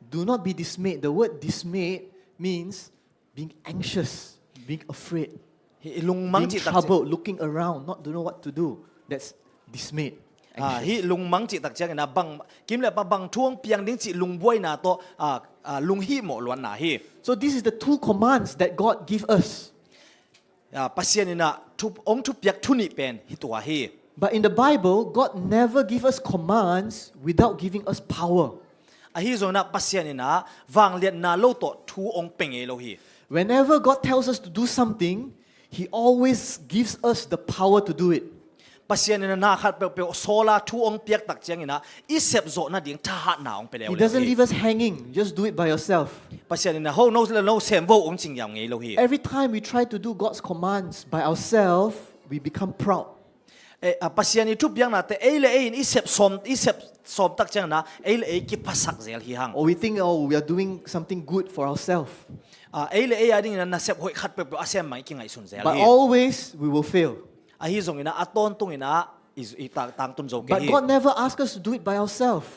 Do not be dismayed. The word dismayed means being anxious, being afraid, Hih lungmang being cih tak troubled, looking around, not to know what to do. That's dismayed. Ah, Anxious. hih lungmang cih tak ciangin ah bang, kim le pa bang thu hong piang ding cih lungbuaina tawh, ah, ah, lunghimawh luatna hi. So this is the two commands that God give us. Ah, Pasian in ah thu, hong thupiak thu nih pen hih tua hi. But in the Bible, God never gives us commands without giving us power. Ahi zongin ah Pasian in ah vangliatna lo tawh thu hong pia ngei lo hi. Whenever God tells us to do something, He always gives us the power to do it. Pasian in ah na khat peuhpeuh sawla thu hong piak tak ciangin ah i sep zawh nading thahatna hong pia leuleu hi. He doesn't leave us hanging. Just do it by yourself. Pasian in ah ho no, no sem vo hong cing yau ngei lo hi. Every time we try to do God's commands by ourselves, we become proud. Eh, ah, Pasian i thupiaknate ei le ei in i sep sawm, i sep sawm tak ciangin ah ei le ei kiphasak zel hi hang. Or we think, oh, we are doing something good for ourselves. Ah, ei le ei a dingin ah nasep hoih khat peuhpeuh a sem bang i kingaihsun zel But hi. Always we will fail. Ahi zongin ah a tawntungin ah i, i tang, tangtun zo kei But hi. God never asks us to do it by ourselves.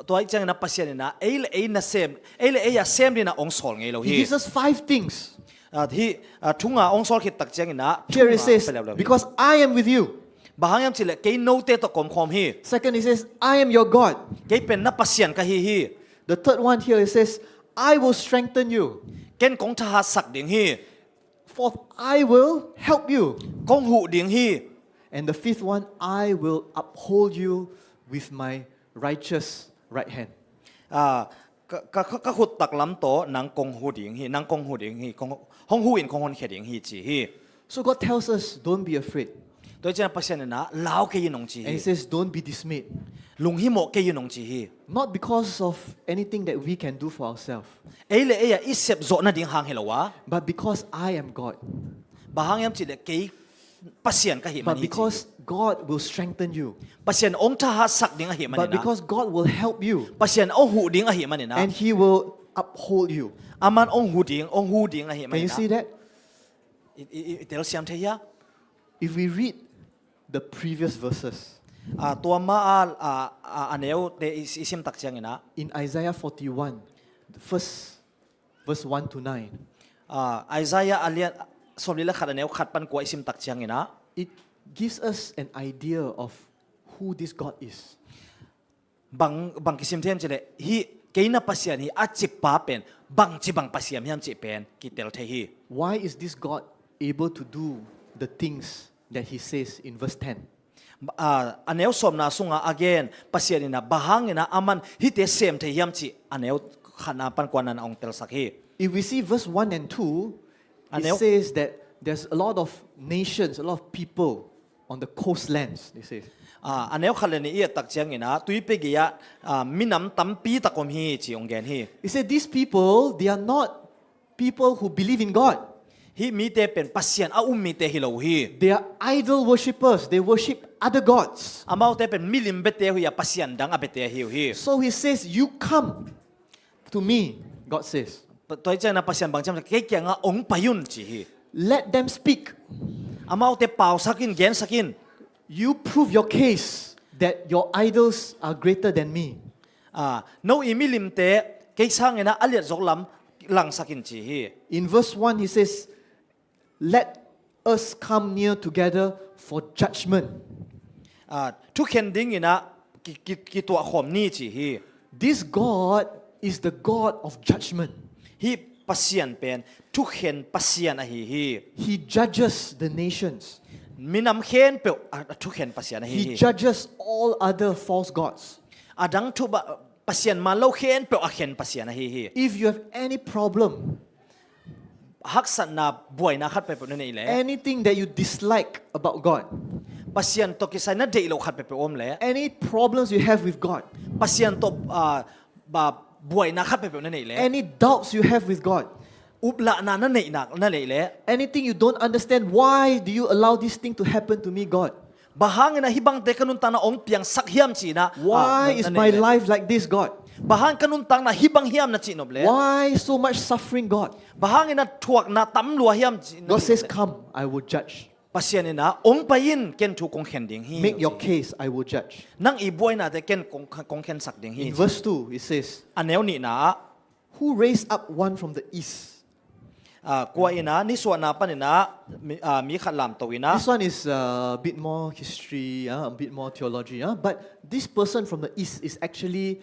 Tua ahih ciangin ah Pasian in ah ei le ei nasem, ei le ei a sem dingin ah hong sawl ngei lo He hi. Gives us five things. Ah, hih, ah, thu nga hong sawl khit tak ciangin ah thu Here it nga says, pia leuleu hi. Because I am with you. Bang hang hiam cih leh kei note tawh ka omkhawm hi. Second, it says, I am your God. Kei pen na Pasian ka hi hi. The third one here, it says, I will strengthen you. Ken kong thahatsak ding hi. Fourth, I will help you. Kong huh ding hi. And the fifth one, I will uphold you with my righteous right hand. Ah, ka, ka, ka, ka khut taklam tawh nang kong huh ding hi, nang kong huh ding hi, kong, hong huh in kong honkhia ding hi ci hi. So God tells us, don't be afraid. Tua hi ciangin Pasian in ah lau kei in hong ci And He hi. Says, don't be dismayed. Lunghimawh kei in hong ci hi. Not because of anything that we can do for ourselves, Ei le ei a i sep zawh nading hang hi lo a. But because I am God. Bang hang hiam cih leh kei Pasian ka hi man But hi ci hi. Because God will strengthen you. Pasian hong thahatsak ding ahih But manin ah. Because God will help you. Pasian hong huh ding ahih manin ah. And He will uphold you. Aman hong huh ding, hong huh ding ahih Can you manin ah. See that? I, i, i, i telsiam thei hia? If we read the previous verses, Ah, tua ma a, a, a, a neute i, i sim tak ciangin ah. In Isaiah forty-one, the first, verse one to nine, Ah, Isaiah a lian sawmli le khat a neu khat pan kua i sim tak ciangin ah. It gives us an idea of who this God is. Bang, bang kisim thei hiam cih leh hih kei na Pasian hi a ci pa pen bangci bang Pasian hiam cih pen kitel thei hi. Why is this God able to do the things that He says in verse ten? Ah, a neu sawmna sungah a gen Pasian in ah bang hangin ah aman hihte sem thei hiam cih a neu khatna pan kuana ah hong telsak hi. If we see verse one and two, A it neu- says that there's a lot of nations, a lot of people on the coastlands, they say. Ah, a neu khat le nih i et tak ciangin ah tuipi gei ah, ah, minam tampi tak om hi ci hong gen hi. He said, these people, they are not people who believe in God. Hih mite pen Pasian a um mite hi lo uh hi. They are idol worshippers. They worship other gods. Amaute pen milim biate uh hi a, Pasian dang a biate ahi uh hi. So He says, you come to me, God says. Pa-, tua hi ciangin ah Pasian bang ci hiam, kei kiangah hong pai un ci hi. Let them speak. Amaute pausak in, gensak in. You prove your case that your idols are greater than me. Ah, no i milimte kei sangin ah a liatzawk lam langsak in ci hi. In verse one, He says, let us come near together for judgment. Ah, thukhen dingin ah ki, ki, kituah khawm ni ci hi. This God is the God of judgment. Hih Pasian pen thukhen Pasian ahi hi. He judges the nations. Minam khempeuh a, a thukhen Pasian ahi He hi. Judges all other false gods. A dang thu ba, Pasian man lo khempeuh a khen Pasian ahi hi. If you have any problem, Haksatna, buaina khat peuhpeuh na neih leh, anything that you dislike about God, Pasian tawh kisai na deih loh khat peuhpeuh om leh, any problems you have with God, Pasian tawh, ah, ba, buaina khat peuhpeuh na neih leh, any doubts you have with God, uplahna na neih nak, na neih leh, anything you don't understand, why do you allow this thing to happen to me, God? bang hangin ah hih bangte ka nuntakna hong piangsak hiam ci-in ah, Why ah, is na my neih leh, life like this, God? bang hang ka nuntakna hih bang hiam na cih nop leh, Why so much suffering, God? bang hangin ah thuakna tam lua hiam ci na God cih says, nop leh, come, I will judge. Pasian in ah, hong pai in, ken thu kong khen ding hi. Make your case, I will judge. Nang i buainate ken kong, kong khensak ding hi. In verse two, it says, A neu nihna ah, who raised up one from the east? ah, kua in ah, nisuahna panin ah, mi, ah, mi khat lamto in ah. This one is uh, a bit more history, uh, a bit more theology. Uh, but this person from the east is actually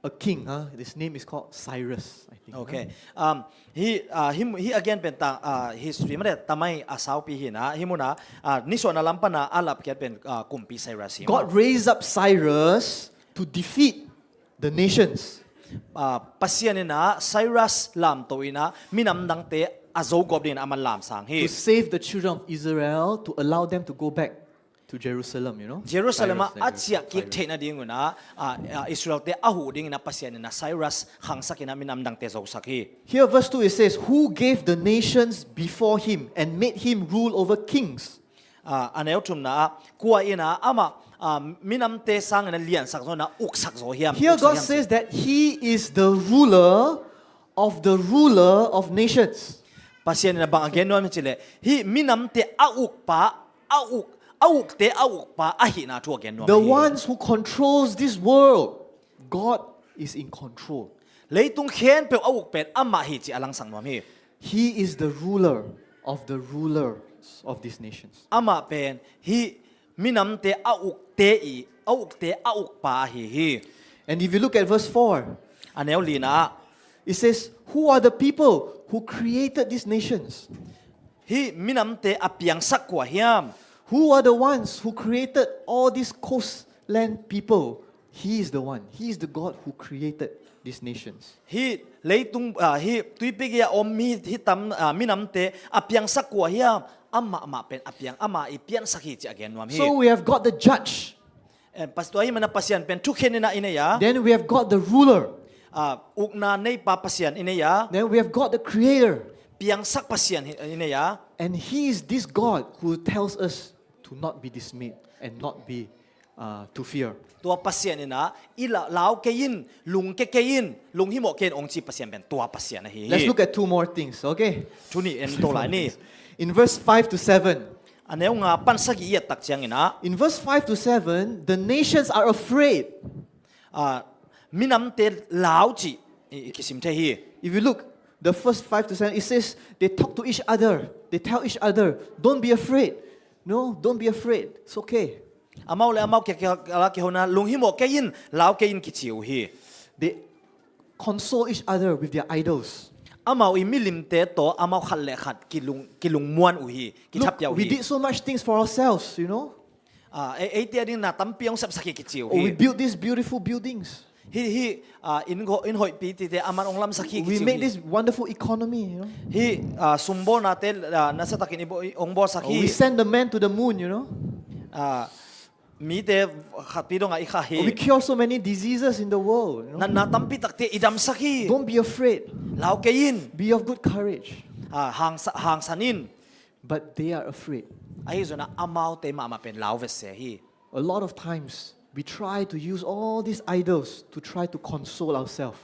A king, huh? His name is called Cyrus, I think. Okay. Um, hi, uh, hi, hi again pen ta, uh, history mate tamai a saupi hi na, hi muna, uh, nisuahna lam pana a lapkiat pen, uh, kumpi Cyrus hi. God raised up Cyrus to defeat the nations. Uh, Pasian ina Cyrus lamto ina minam dangte a zogop dingin a man lamsang hi. To save the children of Israel, to allow them to go back to Jerusalem, you know. Jerusalem a ciah kik theihna dingun a, a, a Israel te a huh dingin a Pasian in a Cyrus khangsak in a minam dangte zosak hi. Here verse two it says, "Who gave the nations before him and made him rule over kings?" A, a neu thumna a kua in a amah, a, minamte sangin a liansak zaw in a uksak zaw hiam? Here God says that he is the ruler of the ruler of nations. Pasian in a bang a gen nuam hi cileh, hi minamte a ukpa, a uk, a ukte a ukpa ahihna thu a gen nuam hi. The ones who controls this world, God is in control. Leitung khempeuh a uk pen amah hi ci a langsak nuam hi. He is the ruler of the rulers of these nations. Amah pen hi minamte a ukte i, a ukte a ukpa ahi hi. And if you look at verse four, a neu lina ah, it says, "Who are the people who created these nations?" Hi minamte a piangsak kua hiam? Who are the ones who created all these coastland people? He is the one. He is the God who created these nations. Hi leitung, ah, hi tuipi gei a om mi hi tam, ah, minamte a piangsak kua hiam? Amah mah pen a piang, amah i piansak hi ci a gen nuam hi. So we have got the judge. Eh, pas-, tua hi mana Pasian pen thukhen ina i nei a. Then we have got the ruler. Ah, ukna neipa Pasian i nei a. Then we have got the creator. Piangsak Pasian hi, i nei a. And he is this God who tells us to not be dismayed and not be, uh, to fear. Tua Pasian ina i la-, lau kei in, lungke kei in, lunghimawh kei in ong ci Pasian pen tua Pasian ahi hi. Let's look at two more things, okay? Thu nih en to lai ni. In verse five to seven. A neu nga pan sagih i et tak ciangin a. In verse five to seven, the nations are afraid. Ah, minamte lau ci i, i kisim thei hi. If you look, the first five to seven, it says they talk to each other. They tell each other, "Don't be afraid. No, don't be afraid. It's okay." Amau le amau kia, kia, la kihona, lunghimawh kei in, lau kei in kici uh hi. They console each other with their idols. Amau i milimte tawh amau khat le khat kilung, kilungmuan uh hi, kithapia uh hi. Look, we did so much things for ourselves, you know. Ah, ei, eite a ding na tampi ong sepsak hi kici uh hi. Oh, we built these beautiful buildings. Hi, hi, ah, inn ho-, inn hoihpi tite a man ong lamsak hi kici uh hi. We made this wonderful economy, you know. Hi, ah, sumbawlnate, ah, nasatakin i bo-, i ong bawlsak hi. Oh, we send the man to the moon, you know. Ah, mite khatpi dongah i khah hi. Oh, we cure so many diseases in the world, you know. Natna tampi takte i damsak hi. Don't be afraid. Lau kei in. Be of good courage. Ah, hangsa-, hangsan in. But they are afraid. Ahi zongin amaute mahmah pen lau vese hi. A lot of times, we try to use all these idols to try to console ourselves.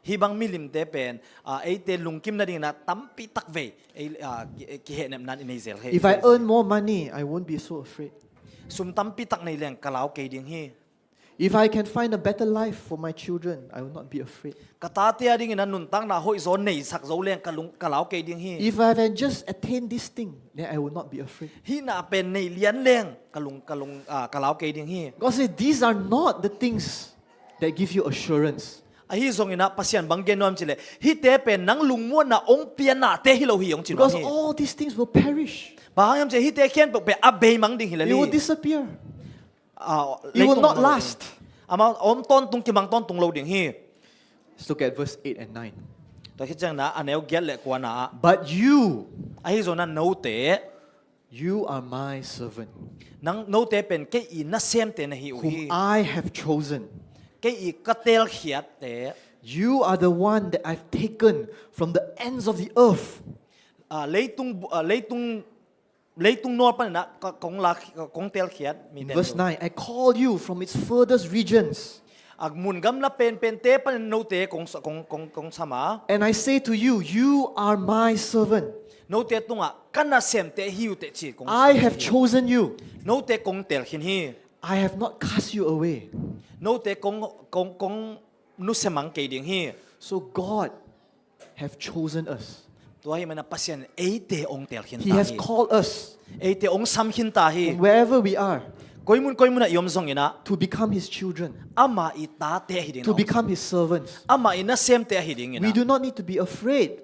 Hih bang milimte pen, ah, eite lungkim nadingin a tampi tak vei, ei, ah, ki-, kihehnepna in i nei zel hi. If I earn more money, I won't be so afraid. Sum tampi tak nei leng ka lau kei ding hi. If I can find a better life for my children, I will not be afraid. Ka tate a dingin a nuntakna hoihzaw neisak zo leng ka lung, ka lau kei ding hi. If I can just attain this thing, then I will not be afraid. Hihna pen nei lian leng ka lung, ka lung, ah, ka lau kei ding hi. God says, "These are not the things that give you assurance." Ahi zongin a Pasian bang gen nuam cileh, hihte pen nang lungmuanna ong pianate hi lo hi ong ci nuam hi. Because all these things will perish. Bang hang hiam cih leh hihte khempeuh pen a beimang ding hi lel hi. It will disappear. Ah, it will not last. Amau om tawntung, kimang tawntung lo ding hi. Let's look at verse eight and nine. Tua khit ciangin a neu giat le kuana ah. But you, ahi zongin a note, you are my servant. Nang note pen kei i nasemte na hi uh hi. Whom I have chosen. Kei i ka telkhiatte. You are the one that I've taken from the ends of the earth. Ah, leitung, ah, leitung Leitung nawl panin a ka, kong la, kong telkhiat mite. In verse nine, I call you from its furthest regions. A mun gamla penpente panin note kong sa-, kong, kong, kong sam a. And I say to you, you are my servant. Note tungah ka nasemte hi uh teh ci kong sam hi. I have chosen you. Note kong telkhin hi. I have not cast you away. Note kong, kong, kong nusia mang kei ding hi. So God have chosen us. Tua ahih manin a Pasian eite ong telkhin ta hi. He has called us. Eite ong samkhin ta hi. From wherever we are. Koimun koimun ah i om zongin ah, to become his children, amah i tate ahi ding. To become his servants. Amah i nasemte ahi dingin We ah, do not need to be afraid.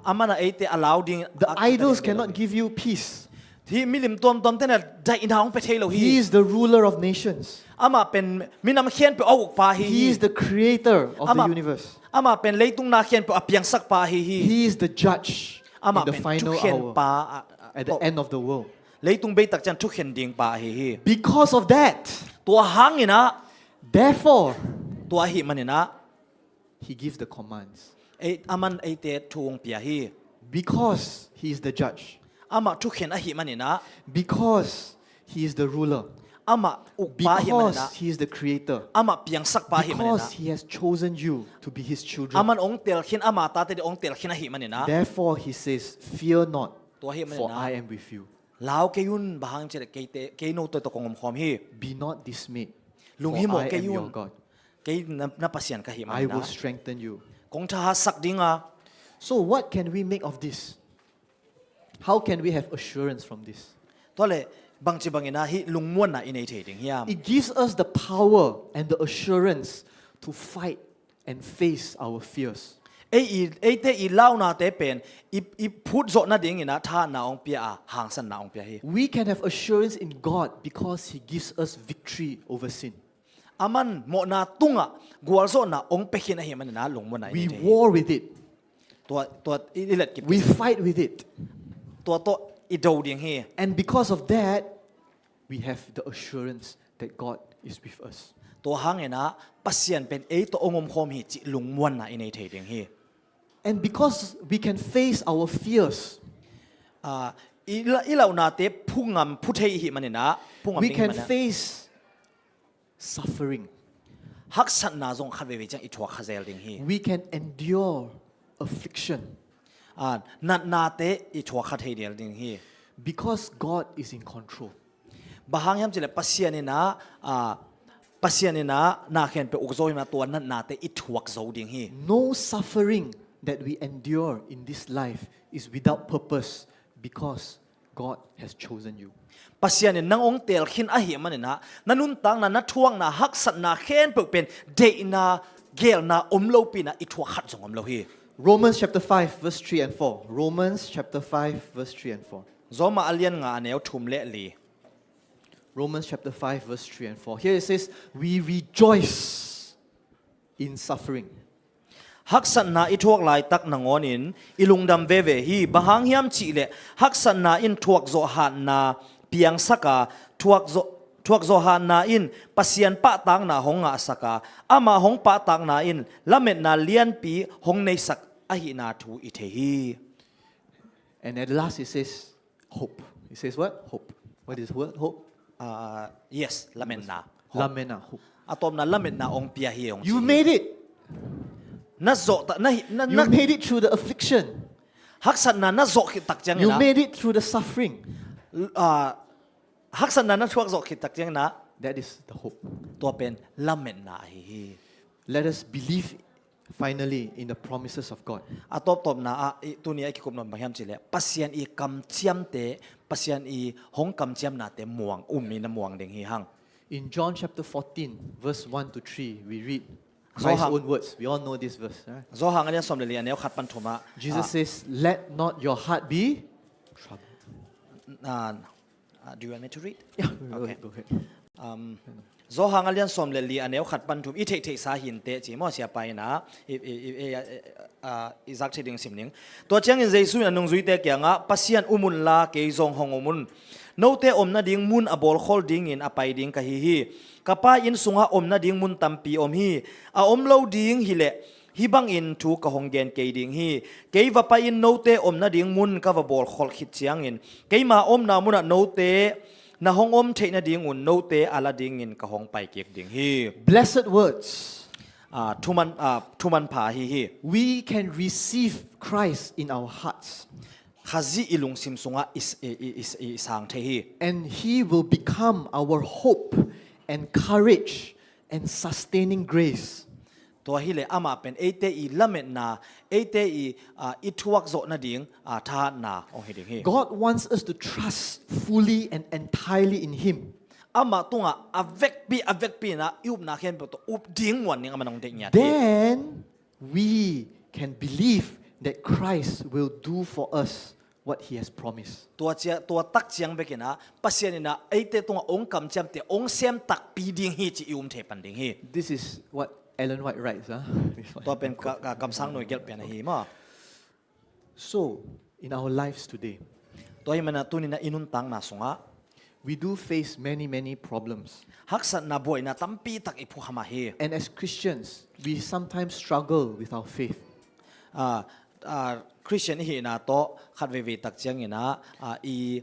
amah in ah eite a lau ding. The idols cannot give you peace. Hih milim tuamtuam te in ah daihna hong pia thei lo hi. He is the ruler of nations. Amah pen minam khempeuh a ukpa ahi hi. He is the creator of the Amah- universe. Amah pen leitung na khempeuh a piangsakpa ahi hi. He is the judge Amah in the pen final thukhenpa hour, a- at the a- end of the world. Leitung beitak ciang thukhen dingpa ahi hi. Because of that, Tua hangin ah, therefore, tua ahi manin ah, he gives the commands. ei, aman eite thu hong pia hi. Because he is the judge. Amah thukhen ahi manin ah, Because he is the ruler. amah ukpa ahi manin ah, Because he is the creator. amah piangsakpa ahi manin Because ah, he has chosen you to be his children. aman hong telkhin, ama tate ding hong telkhin ahi manin ah, Therefore he says, "Fear not, tua ahi manin for ah, I am with you." lau kei un, bang hang cih leh keite, kei note tawh kong omkhawm hi. Be not dismayed. Lung For himawh I kei am your un. God. Kei na, na Pasian ka hi I manin will ah, strengthen you. kong thahatsak ding a. So what can we make of this? How can we have assurance from this? Tua leh bangci bangin ah hih lungmuanna i nei thei ding hiam? It gives us the power and the assurance to fight and face our fears. Ei i, eite i launate pen i, i phut zawh nadingin ah thahatna hong pia a, hangsanna hong pia hi. We can have assurance in God because he gives us victory over sin. Aman mawhna tungah gualzawhna hong pia khin ahi manin ah lungmuanna i We nei thei hi. War with it. Tua, tua i, i let kip. We fight with it. Tua tawh i do ding hi. And because of that, we have the assurance that God is with us. Tua hangin ah Pasian pen ei tawh hong omkhawm hi cih lungmuanna i nei thei ding hi. And because we can face our fears, Ah, i, la- i launate phu ngam, phu thei i hih manin ah, phu ngam we ding i can hih manin ah, face suffering. haksatna zong khat veivei ciang i thuak kha zel ding hi. We can endure affliction Ah, natnate i thuak kha thei zel ding hi. because God is in control. Bang hang hiam cih leh Pasian in ah, ah, Pasian in ah na khempeuh uk zo hi manin ah tua natnate i thuak zo ding hi. No suffering that we endure in this life is without purpose because God has chosen you. Pasian in nang hong telkhin ahi manin ah na nuntakna, na thuakna, haksatna khempeuh pen deihna, geelna om lopi in ah i thuak khat zong om lo hi. Romans chapter five, verse three and four. Romans chapter five, verse three and four. Roma a lian nga a neu thum le li. Romans chapter five, verse three and four. Here it says, "We rejoice in suffering." Haksatna i thuak laitak nangawnin i lungdam veve hi. Bang hang hiam cih leh haksatna in thuakzawh hatna piangsak a, thuakzawh, thuakzawh hatna in Pasian pahtakna hong ngahsak a, ama hong pahtakna in lametna lianpi hong neisak ahihna thu i thei hi. And at the last it says, "Hope." It says what? Hope. What is the word? Hope. Ah, yes, lametna. Lametna, hope. A tawpna lametna hong pia hi hong You ci. Made it. Na zawh ta, na, hi- na, You na made it through the affliction. Haksatna na zawh khit tak ciangin You ah, made it through the suffering. ah, haksatna na thuak zawh khit tak ciangin ah, That is the hope. tua pen lametna ahi hi. Let us believe finally in the promises of God. A tawptawpna ah, i, tuni a i kikup nuam bang hiam cih leh Pasian i kamciamte, Pasian i hong kamciamnate muang, um in a muang ding hi hang. In John chapter fourteen, verse one to three, we read Johan- Christ's own words. We all know this verse, right? Johan a lian sawm le li a neu khat pan thum ah, Jesus says, "Let not your heart be troubled." Ah, ah, do you want me to read? Yeah, go Okay. ahead, go ahead. Um, Johan a lian sawm le li a neu khat pan thum, i theihtheihsa hinteh ci maw, siapa in ah, i, i, i, i, ah, i zak thei ding sim ning. Tua ciangin Jesu in a nungzuite kiangah, "Pasian um unla kei zong hong um un. Note om nading mun a bawlkhol dingin a pai ding ka hi hi. Ka Pa inn sungah om nading mun tampi om hi. A om lo ding hileh hih bangin thu ka hong gen kei ding hi. Kei va pai-in note om nading mun ka va bawlkholh khit ciangin keima omna munah note na hong om theih nadingun note a la dingin ka hong pai kik ding hi." Blessed words. Ah, thuman, ah, thuman pha ahi hi. We can receive Christ in our hearts. Khazih i lungsim sungah i, i, i, i, i sang thei hi. And he will become our hope and courage and sustaining grace. Tua hileh amah pen eite i lametna, eite i, ah, i thuak zawh nading, ah, thahatna hong hi ding hi. God wants us to trust fully and entirely in him. Amah tungah a vekpi a vekpi inah i upna khempeuh tawh up ding muan ding amah nong deih ngiat hi. Then we can believe that Christ will do for us what he has promised. Tua cia, tua tak ciang bekinah Pasian inah eite tungah ong kamciamte ong sem takpi ding hi ci i um thei pan ding hi. This is what Ellen White writes, huh? Tua pen ka, ka kamsang nui gelh pen ahi maw. So, in our lives today, tua hi mana tunina i nuntakna sungah, we do face many, many problems. Haksatna buaina tampi tak i phukham ahi. And as Christians, we sometimes struggle with our faith. Ah, ah, Christian i hihna tawh khat veivei tak cianginah, ah, i,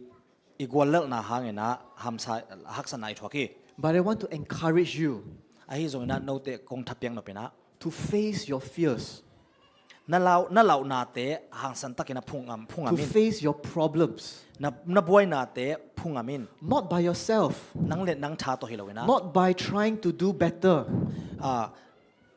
i guallelhna hanginah hamsa, haksatna i thuak hi. But I want to encourage you. Ahi zonginah note kong thapiak nopinah, to face your fears. Na lau, na lauhnate hangsan takin a phungam, phungam in. To face your problems. Na, na buainate phungam in. Not by yourself. Nang le nang tha tawh hi loinah. Not by trying to do better. Ah,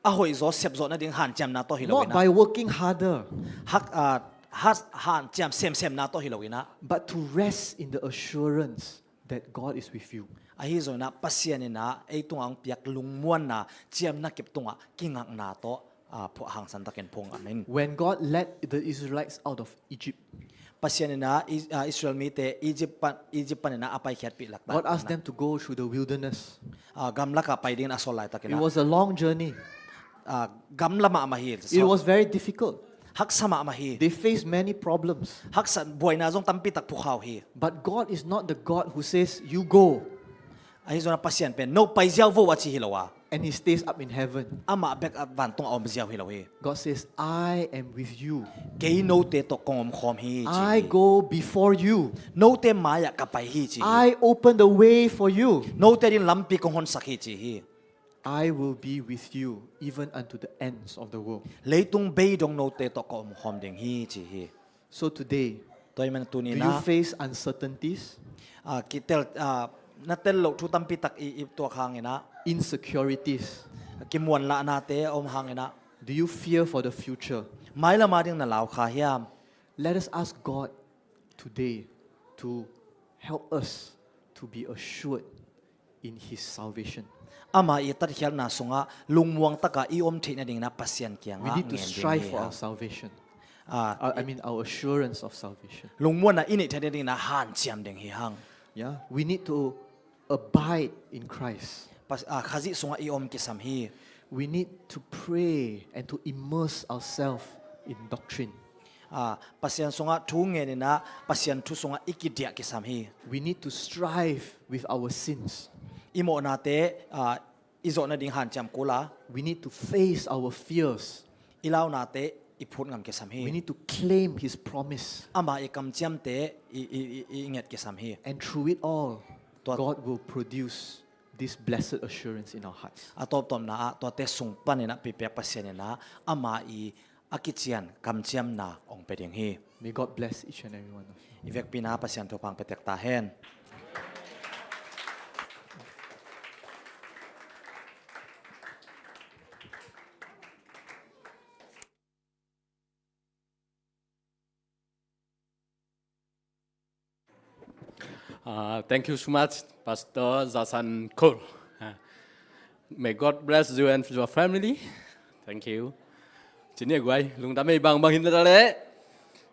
a hoihzaw sepzawh nading hanciamna tawh hi loinah. Not by working harder. Hak, ah, has, hanciam semsemna tawh hi loinah. But to rest in the assurance that God is with you. Ahi zonginah Pasian inah ei tungah hong piak lungmuanna, ciamna kip tungah kingakna tawh, ah, phu-, hangsan takin phungam in. When God led the Israelites out of Egypt, Pasian inah Is-, ah, Israel mite Egypt pan, Egypt paninah a paikhiatpih laktak, God asked them to go through the wilderness. Ah, gamlakah pai dingin a sawl laitakinah. It was a long journey. Ah, gamla mahmah hi. It was very difficult. Haksa mahmah hi. They faced many problems. Haksa buaina zong tampi tak phukha uh hi. But God is not the God who says, "You go." Ahi zonginah Pasian pen, "No pai ziau vo," a ci hi lo a. And he stays up in heaven. Amah bek a vantung a om ziau hi lo hi. God says, "I am with you. Kei note tawh kong omkhawm hi," ci hi. "I go before you. Note mai-ah ka pai hi," ci hi. "I open the way for you. Note din lampi kong honsak hi," ci hi. "I will be with you even unto the ends of the world." Leitung bei dong note tawh ka omkhawm ding hi, ci hi. So today, tua hi mana tunina, do you face uncertainties? Ah, kitel, ah, na tel loh thu tampi tak i, i tuak hanginah. Insecurities. Kimuanlahnate a om hanginah. Do you fear for the future? Mailam a ding na lau kha hiam? Let us ask God today to help us to be assured in his salvation. Ama i tatkhialhna sungah lungmuang taka i om theih nadinginah Pasian kiangah ngen ding hi hang. We need to strive for our salvation. Ah, I, I mean our assurance of salvation. Lungmuanna i neih theih nadinginah hanciam ding hi hang. Yeah, we need to abide in Christ. Pas-, ah, Khazih sungah i om kisam hi. We need to pray and to immerse ourselves in doctrine. Ah, Pasian sungah thu ngeninah Pasian thu sungah i kidiah kisam hi. We need to strive with our sins. I mawhnate, ah, i zawh nading hanciam kul a. We need to face our fears. I launate i phut ngam kisam hi. We need to claim his promise. Ama i kamciamte i, i, i, i nget kisam hi. And through it all, tua God will produce this blessed assurance in our hearts. A tawptawpna ah tuate sung paninah pipiak Pasian inah ama i a kician kamciamna ong pia ding hi. May God bless each and every one of you. I vekpi-in Pasian thupha ong pia tek ta hen. Uh, thank you so much, Pastor Zasan Kul. Uh, may God bless you and your family. Thank you. Cini a guai, lungdam ei bangbang hi na ta leh.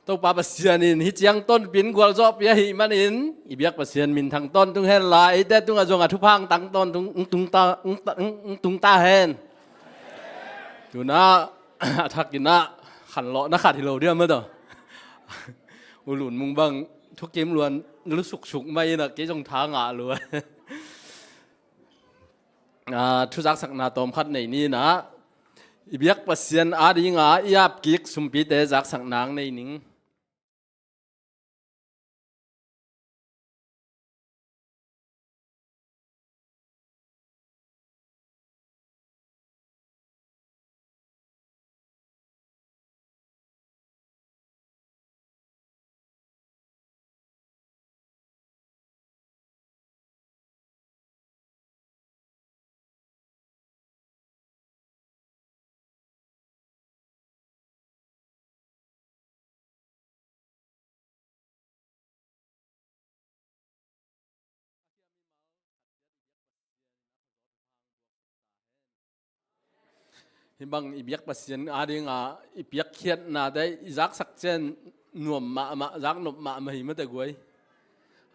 Topa Pasian in hih ciang tonpih in gualzawhpih ahih manin, i biak Pasian minthang tawntung hen la, eite tungah zong a thupha ong tang tawntung, ong tung ta, ong ta, ong, ong tung ta hen. Tu-in a thakin a khanlawhna khat hi lo diam maw taw. U Lun Mung bang thukim luan lu suksuk mah in a, kei zong tha ngah lua. Ah, thu zaksakna tawm khat nei ni in a, i biak Pasian ading a i ap kik sumpite zaksak nang nei ning. Hih bang i biak Pasian adinga i piakkhiatnate i zaksak ciang nuam mahmah, zaknop mahmah hi mate guai.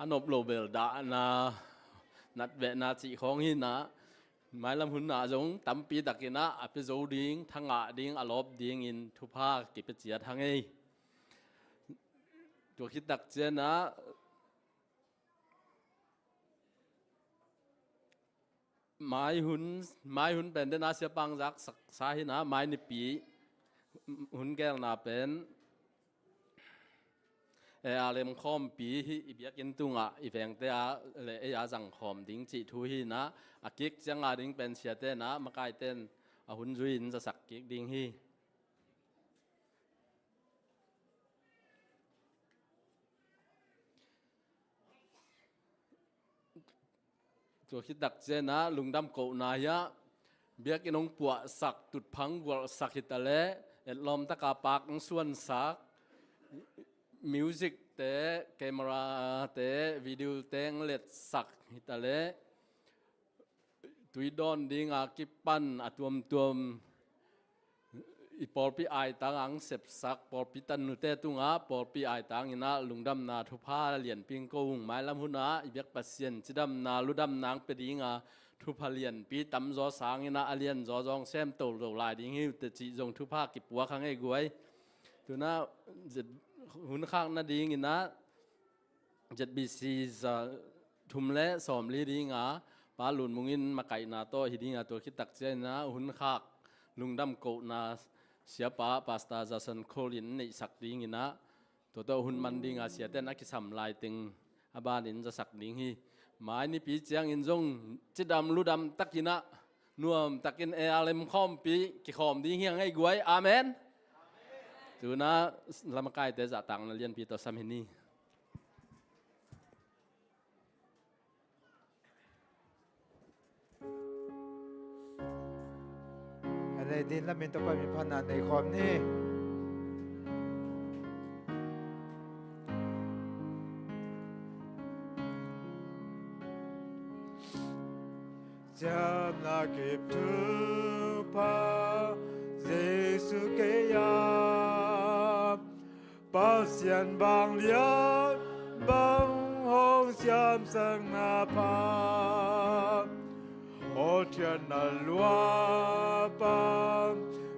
A nop lo bel dahna, natvehna cih khawng hi inah, mailam hun ah zong tampi takinah a pia zo ding, thangah ding, a lawp dingin thupha kipia ciat hang ei. Tua khit tak cianah mai hun, mai hun pen den a siapang zaksak sa hi inah, mai nipi hun gelna pen, eh, a lem khawmpi hi i biakinn tungah i vengte a le ei a zang khawm ding cih thu hi inah, a kik cianga ding pen siate inah makaite in a hun zui in zasak kik ding hi. Tua khit tak cianah lungdam kohna hi a, biakinn hong puahsak, tutphah gualhsak hi ta leh, etlawm taka paak hong suansak, music te, camera te, video te hong letsak hi ta leh, tui dawn dinga kipan a tuamtuam i pawlpi aitang ang sepsak, pawlpi tanute tungah pawlpi aitang inah lungdamna thupha lianpi hong ko ung. Mailam hunah i biak Pasian cidamna, ludamna hong pia dinga thupha lianpi tamzaw sang inah, a lianzaw zong sem tolo lai ding hi uh teh cih zong thupha kipuak hang ei guai. Tunah hun khak nading inah Z B C za thum le sawmli dinga Pa Lun Mung in makaihna tawh hi dinga, tua khit tak cianah hun khak lungdam kohna siapa Pastor Jason Khol in neihsak ding inah, tua tawh hun man dinga siate in a kisam laiteng a banin zasak ding hi. Mai nipi ciangin zong cidam ludam takinah, nuam takin A R M khawmpi kikhawm ding hi hang ei guai. Amen. Tunah lamakaite zahtakna lianpi tawh sam hi ni. Hale din lamin Topa min phatna nei khawm ni. Ciamna kip thupha Jesu kei a, Pasian vanglian bang hong siamsakna pha, Aw Thiang na luapa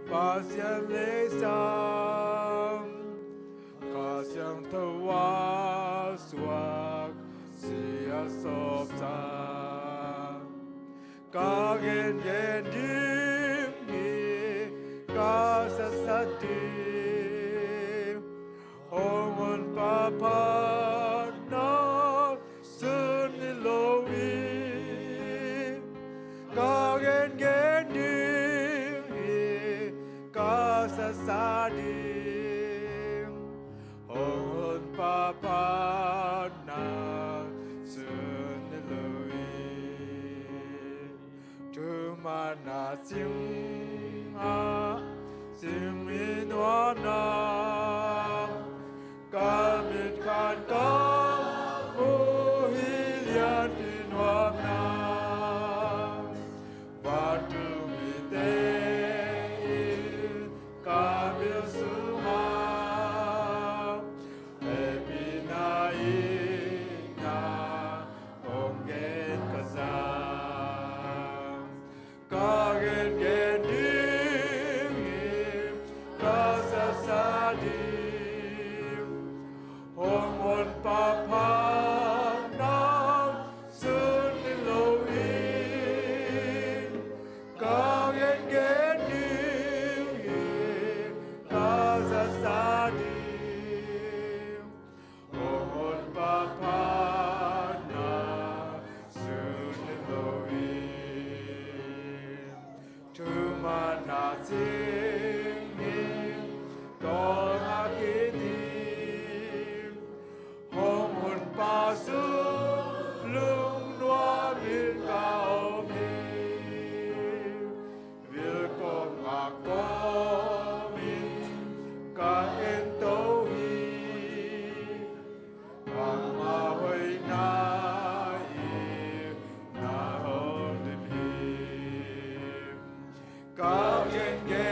Pasian leisam, Kha Siangtho a suak sia sawpsa. Ka gengen ding hi, ka sasa ding, hong Honpa phatna sun hi lo hi. Ka gengen ding hi, ka sasa ding, hong Honpa phatna sun hi lo hi. Thumanna sing ah sing hi nuam na, ka mit khat ka muh hi lianpi nuam na. Vantung mite in ka mil sungah hehpihna itna hong gen ka sa. Ka gengen ding hi, ka sasa ding, hong Honpa phatna sun hi lo hi. Ka gengen ding hi, ka sasa ding, hong Honpa phatna sun hi lo hi. Thumanna sing hi, tawlnga kidim, hong Honpa sung lungnuam in ka om hi. Vil kawm ngak kawmin ka ento hi. Bangmah hoihna in na hong dim hi. Ka gengen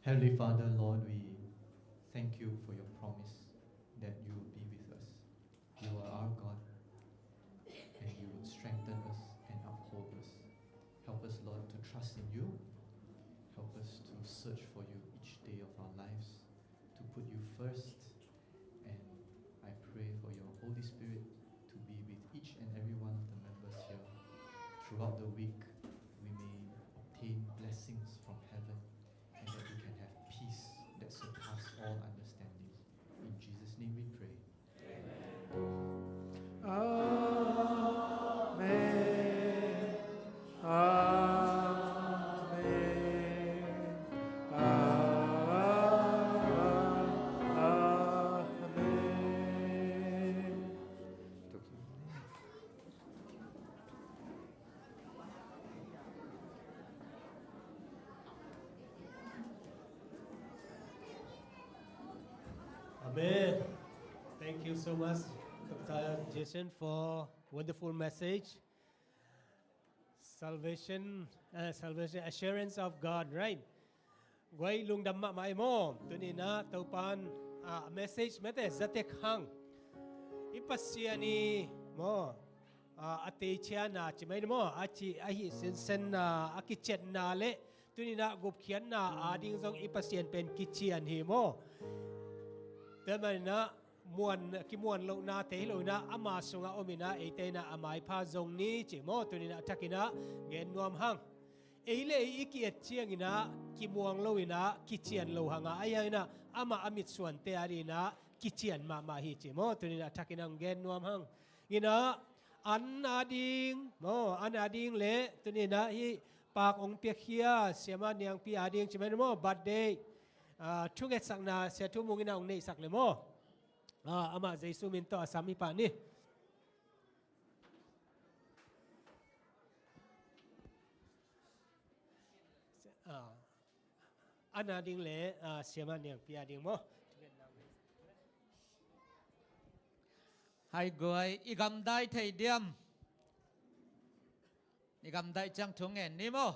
Heavenly Father, Lord, we thank you for your promise that you will be with us. You are our God, and you will strengthen us and uphold us. Help us, Lord, to trust in you. Help us to search for you each day of our lives, to put you first. And I pray for your Holy Spirit to be with each and every one of the members here. Throughout the week, we may obtain blessings from heaven, and that we can have peace that surpasses all understanding. In Jesus' name we pray. Amen. Amen. Amen. Amen. Amen. Thank you so much, Doctor Jason, for wonderful message. Salvation, uh, salvation assurance of God, right? Guai lungdam mahmah ei maw. Tuni-in ah Topan, ah, message mete zatek hang i Pasian i maw, ah, a teicianna ci mai ni maw, a ci ahi sinsenna, a kicianna le tuni-in ah gupkhiatna ading zong i Pasian pen kician hi maw. Tua manin ah muan, kimuan lohnate hi lo-in ah ama sungah om-in ah eite in ah a maipha zong ni ci maw. Tuni-in ah a thakin ah gen nuam hang. Ei le ei i ki-et ciangin ah kimuang lo-in ah kician lo hang a, ahi hangin ah amah a mitsuante adingin ah kician mahmah hi ci maw. Tuni-in ah a thakin ah gen nuam hang. In ah an ading maw, an ading le tuni-in ah hih pak hong piakhia Siamah Niangpi ading ci mai ni maw, birthday, ah, thungetsakna Sia Thu Mung in ah hong neihsak le maw. Ah, amah Jesu min tawh a sam hi pah ni. Ah, an ading le, ah, Siamah Niangpi ading maw. Hai guai, i gamdai thei diam? I gamdai ciang thu ngen ni maw.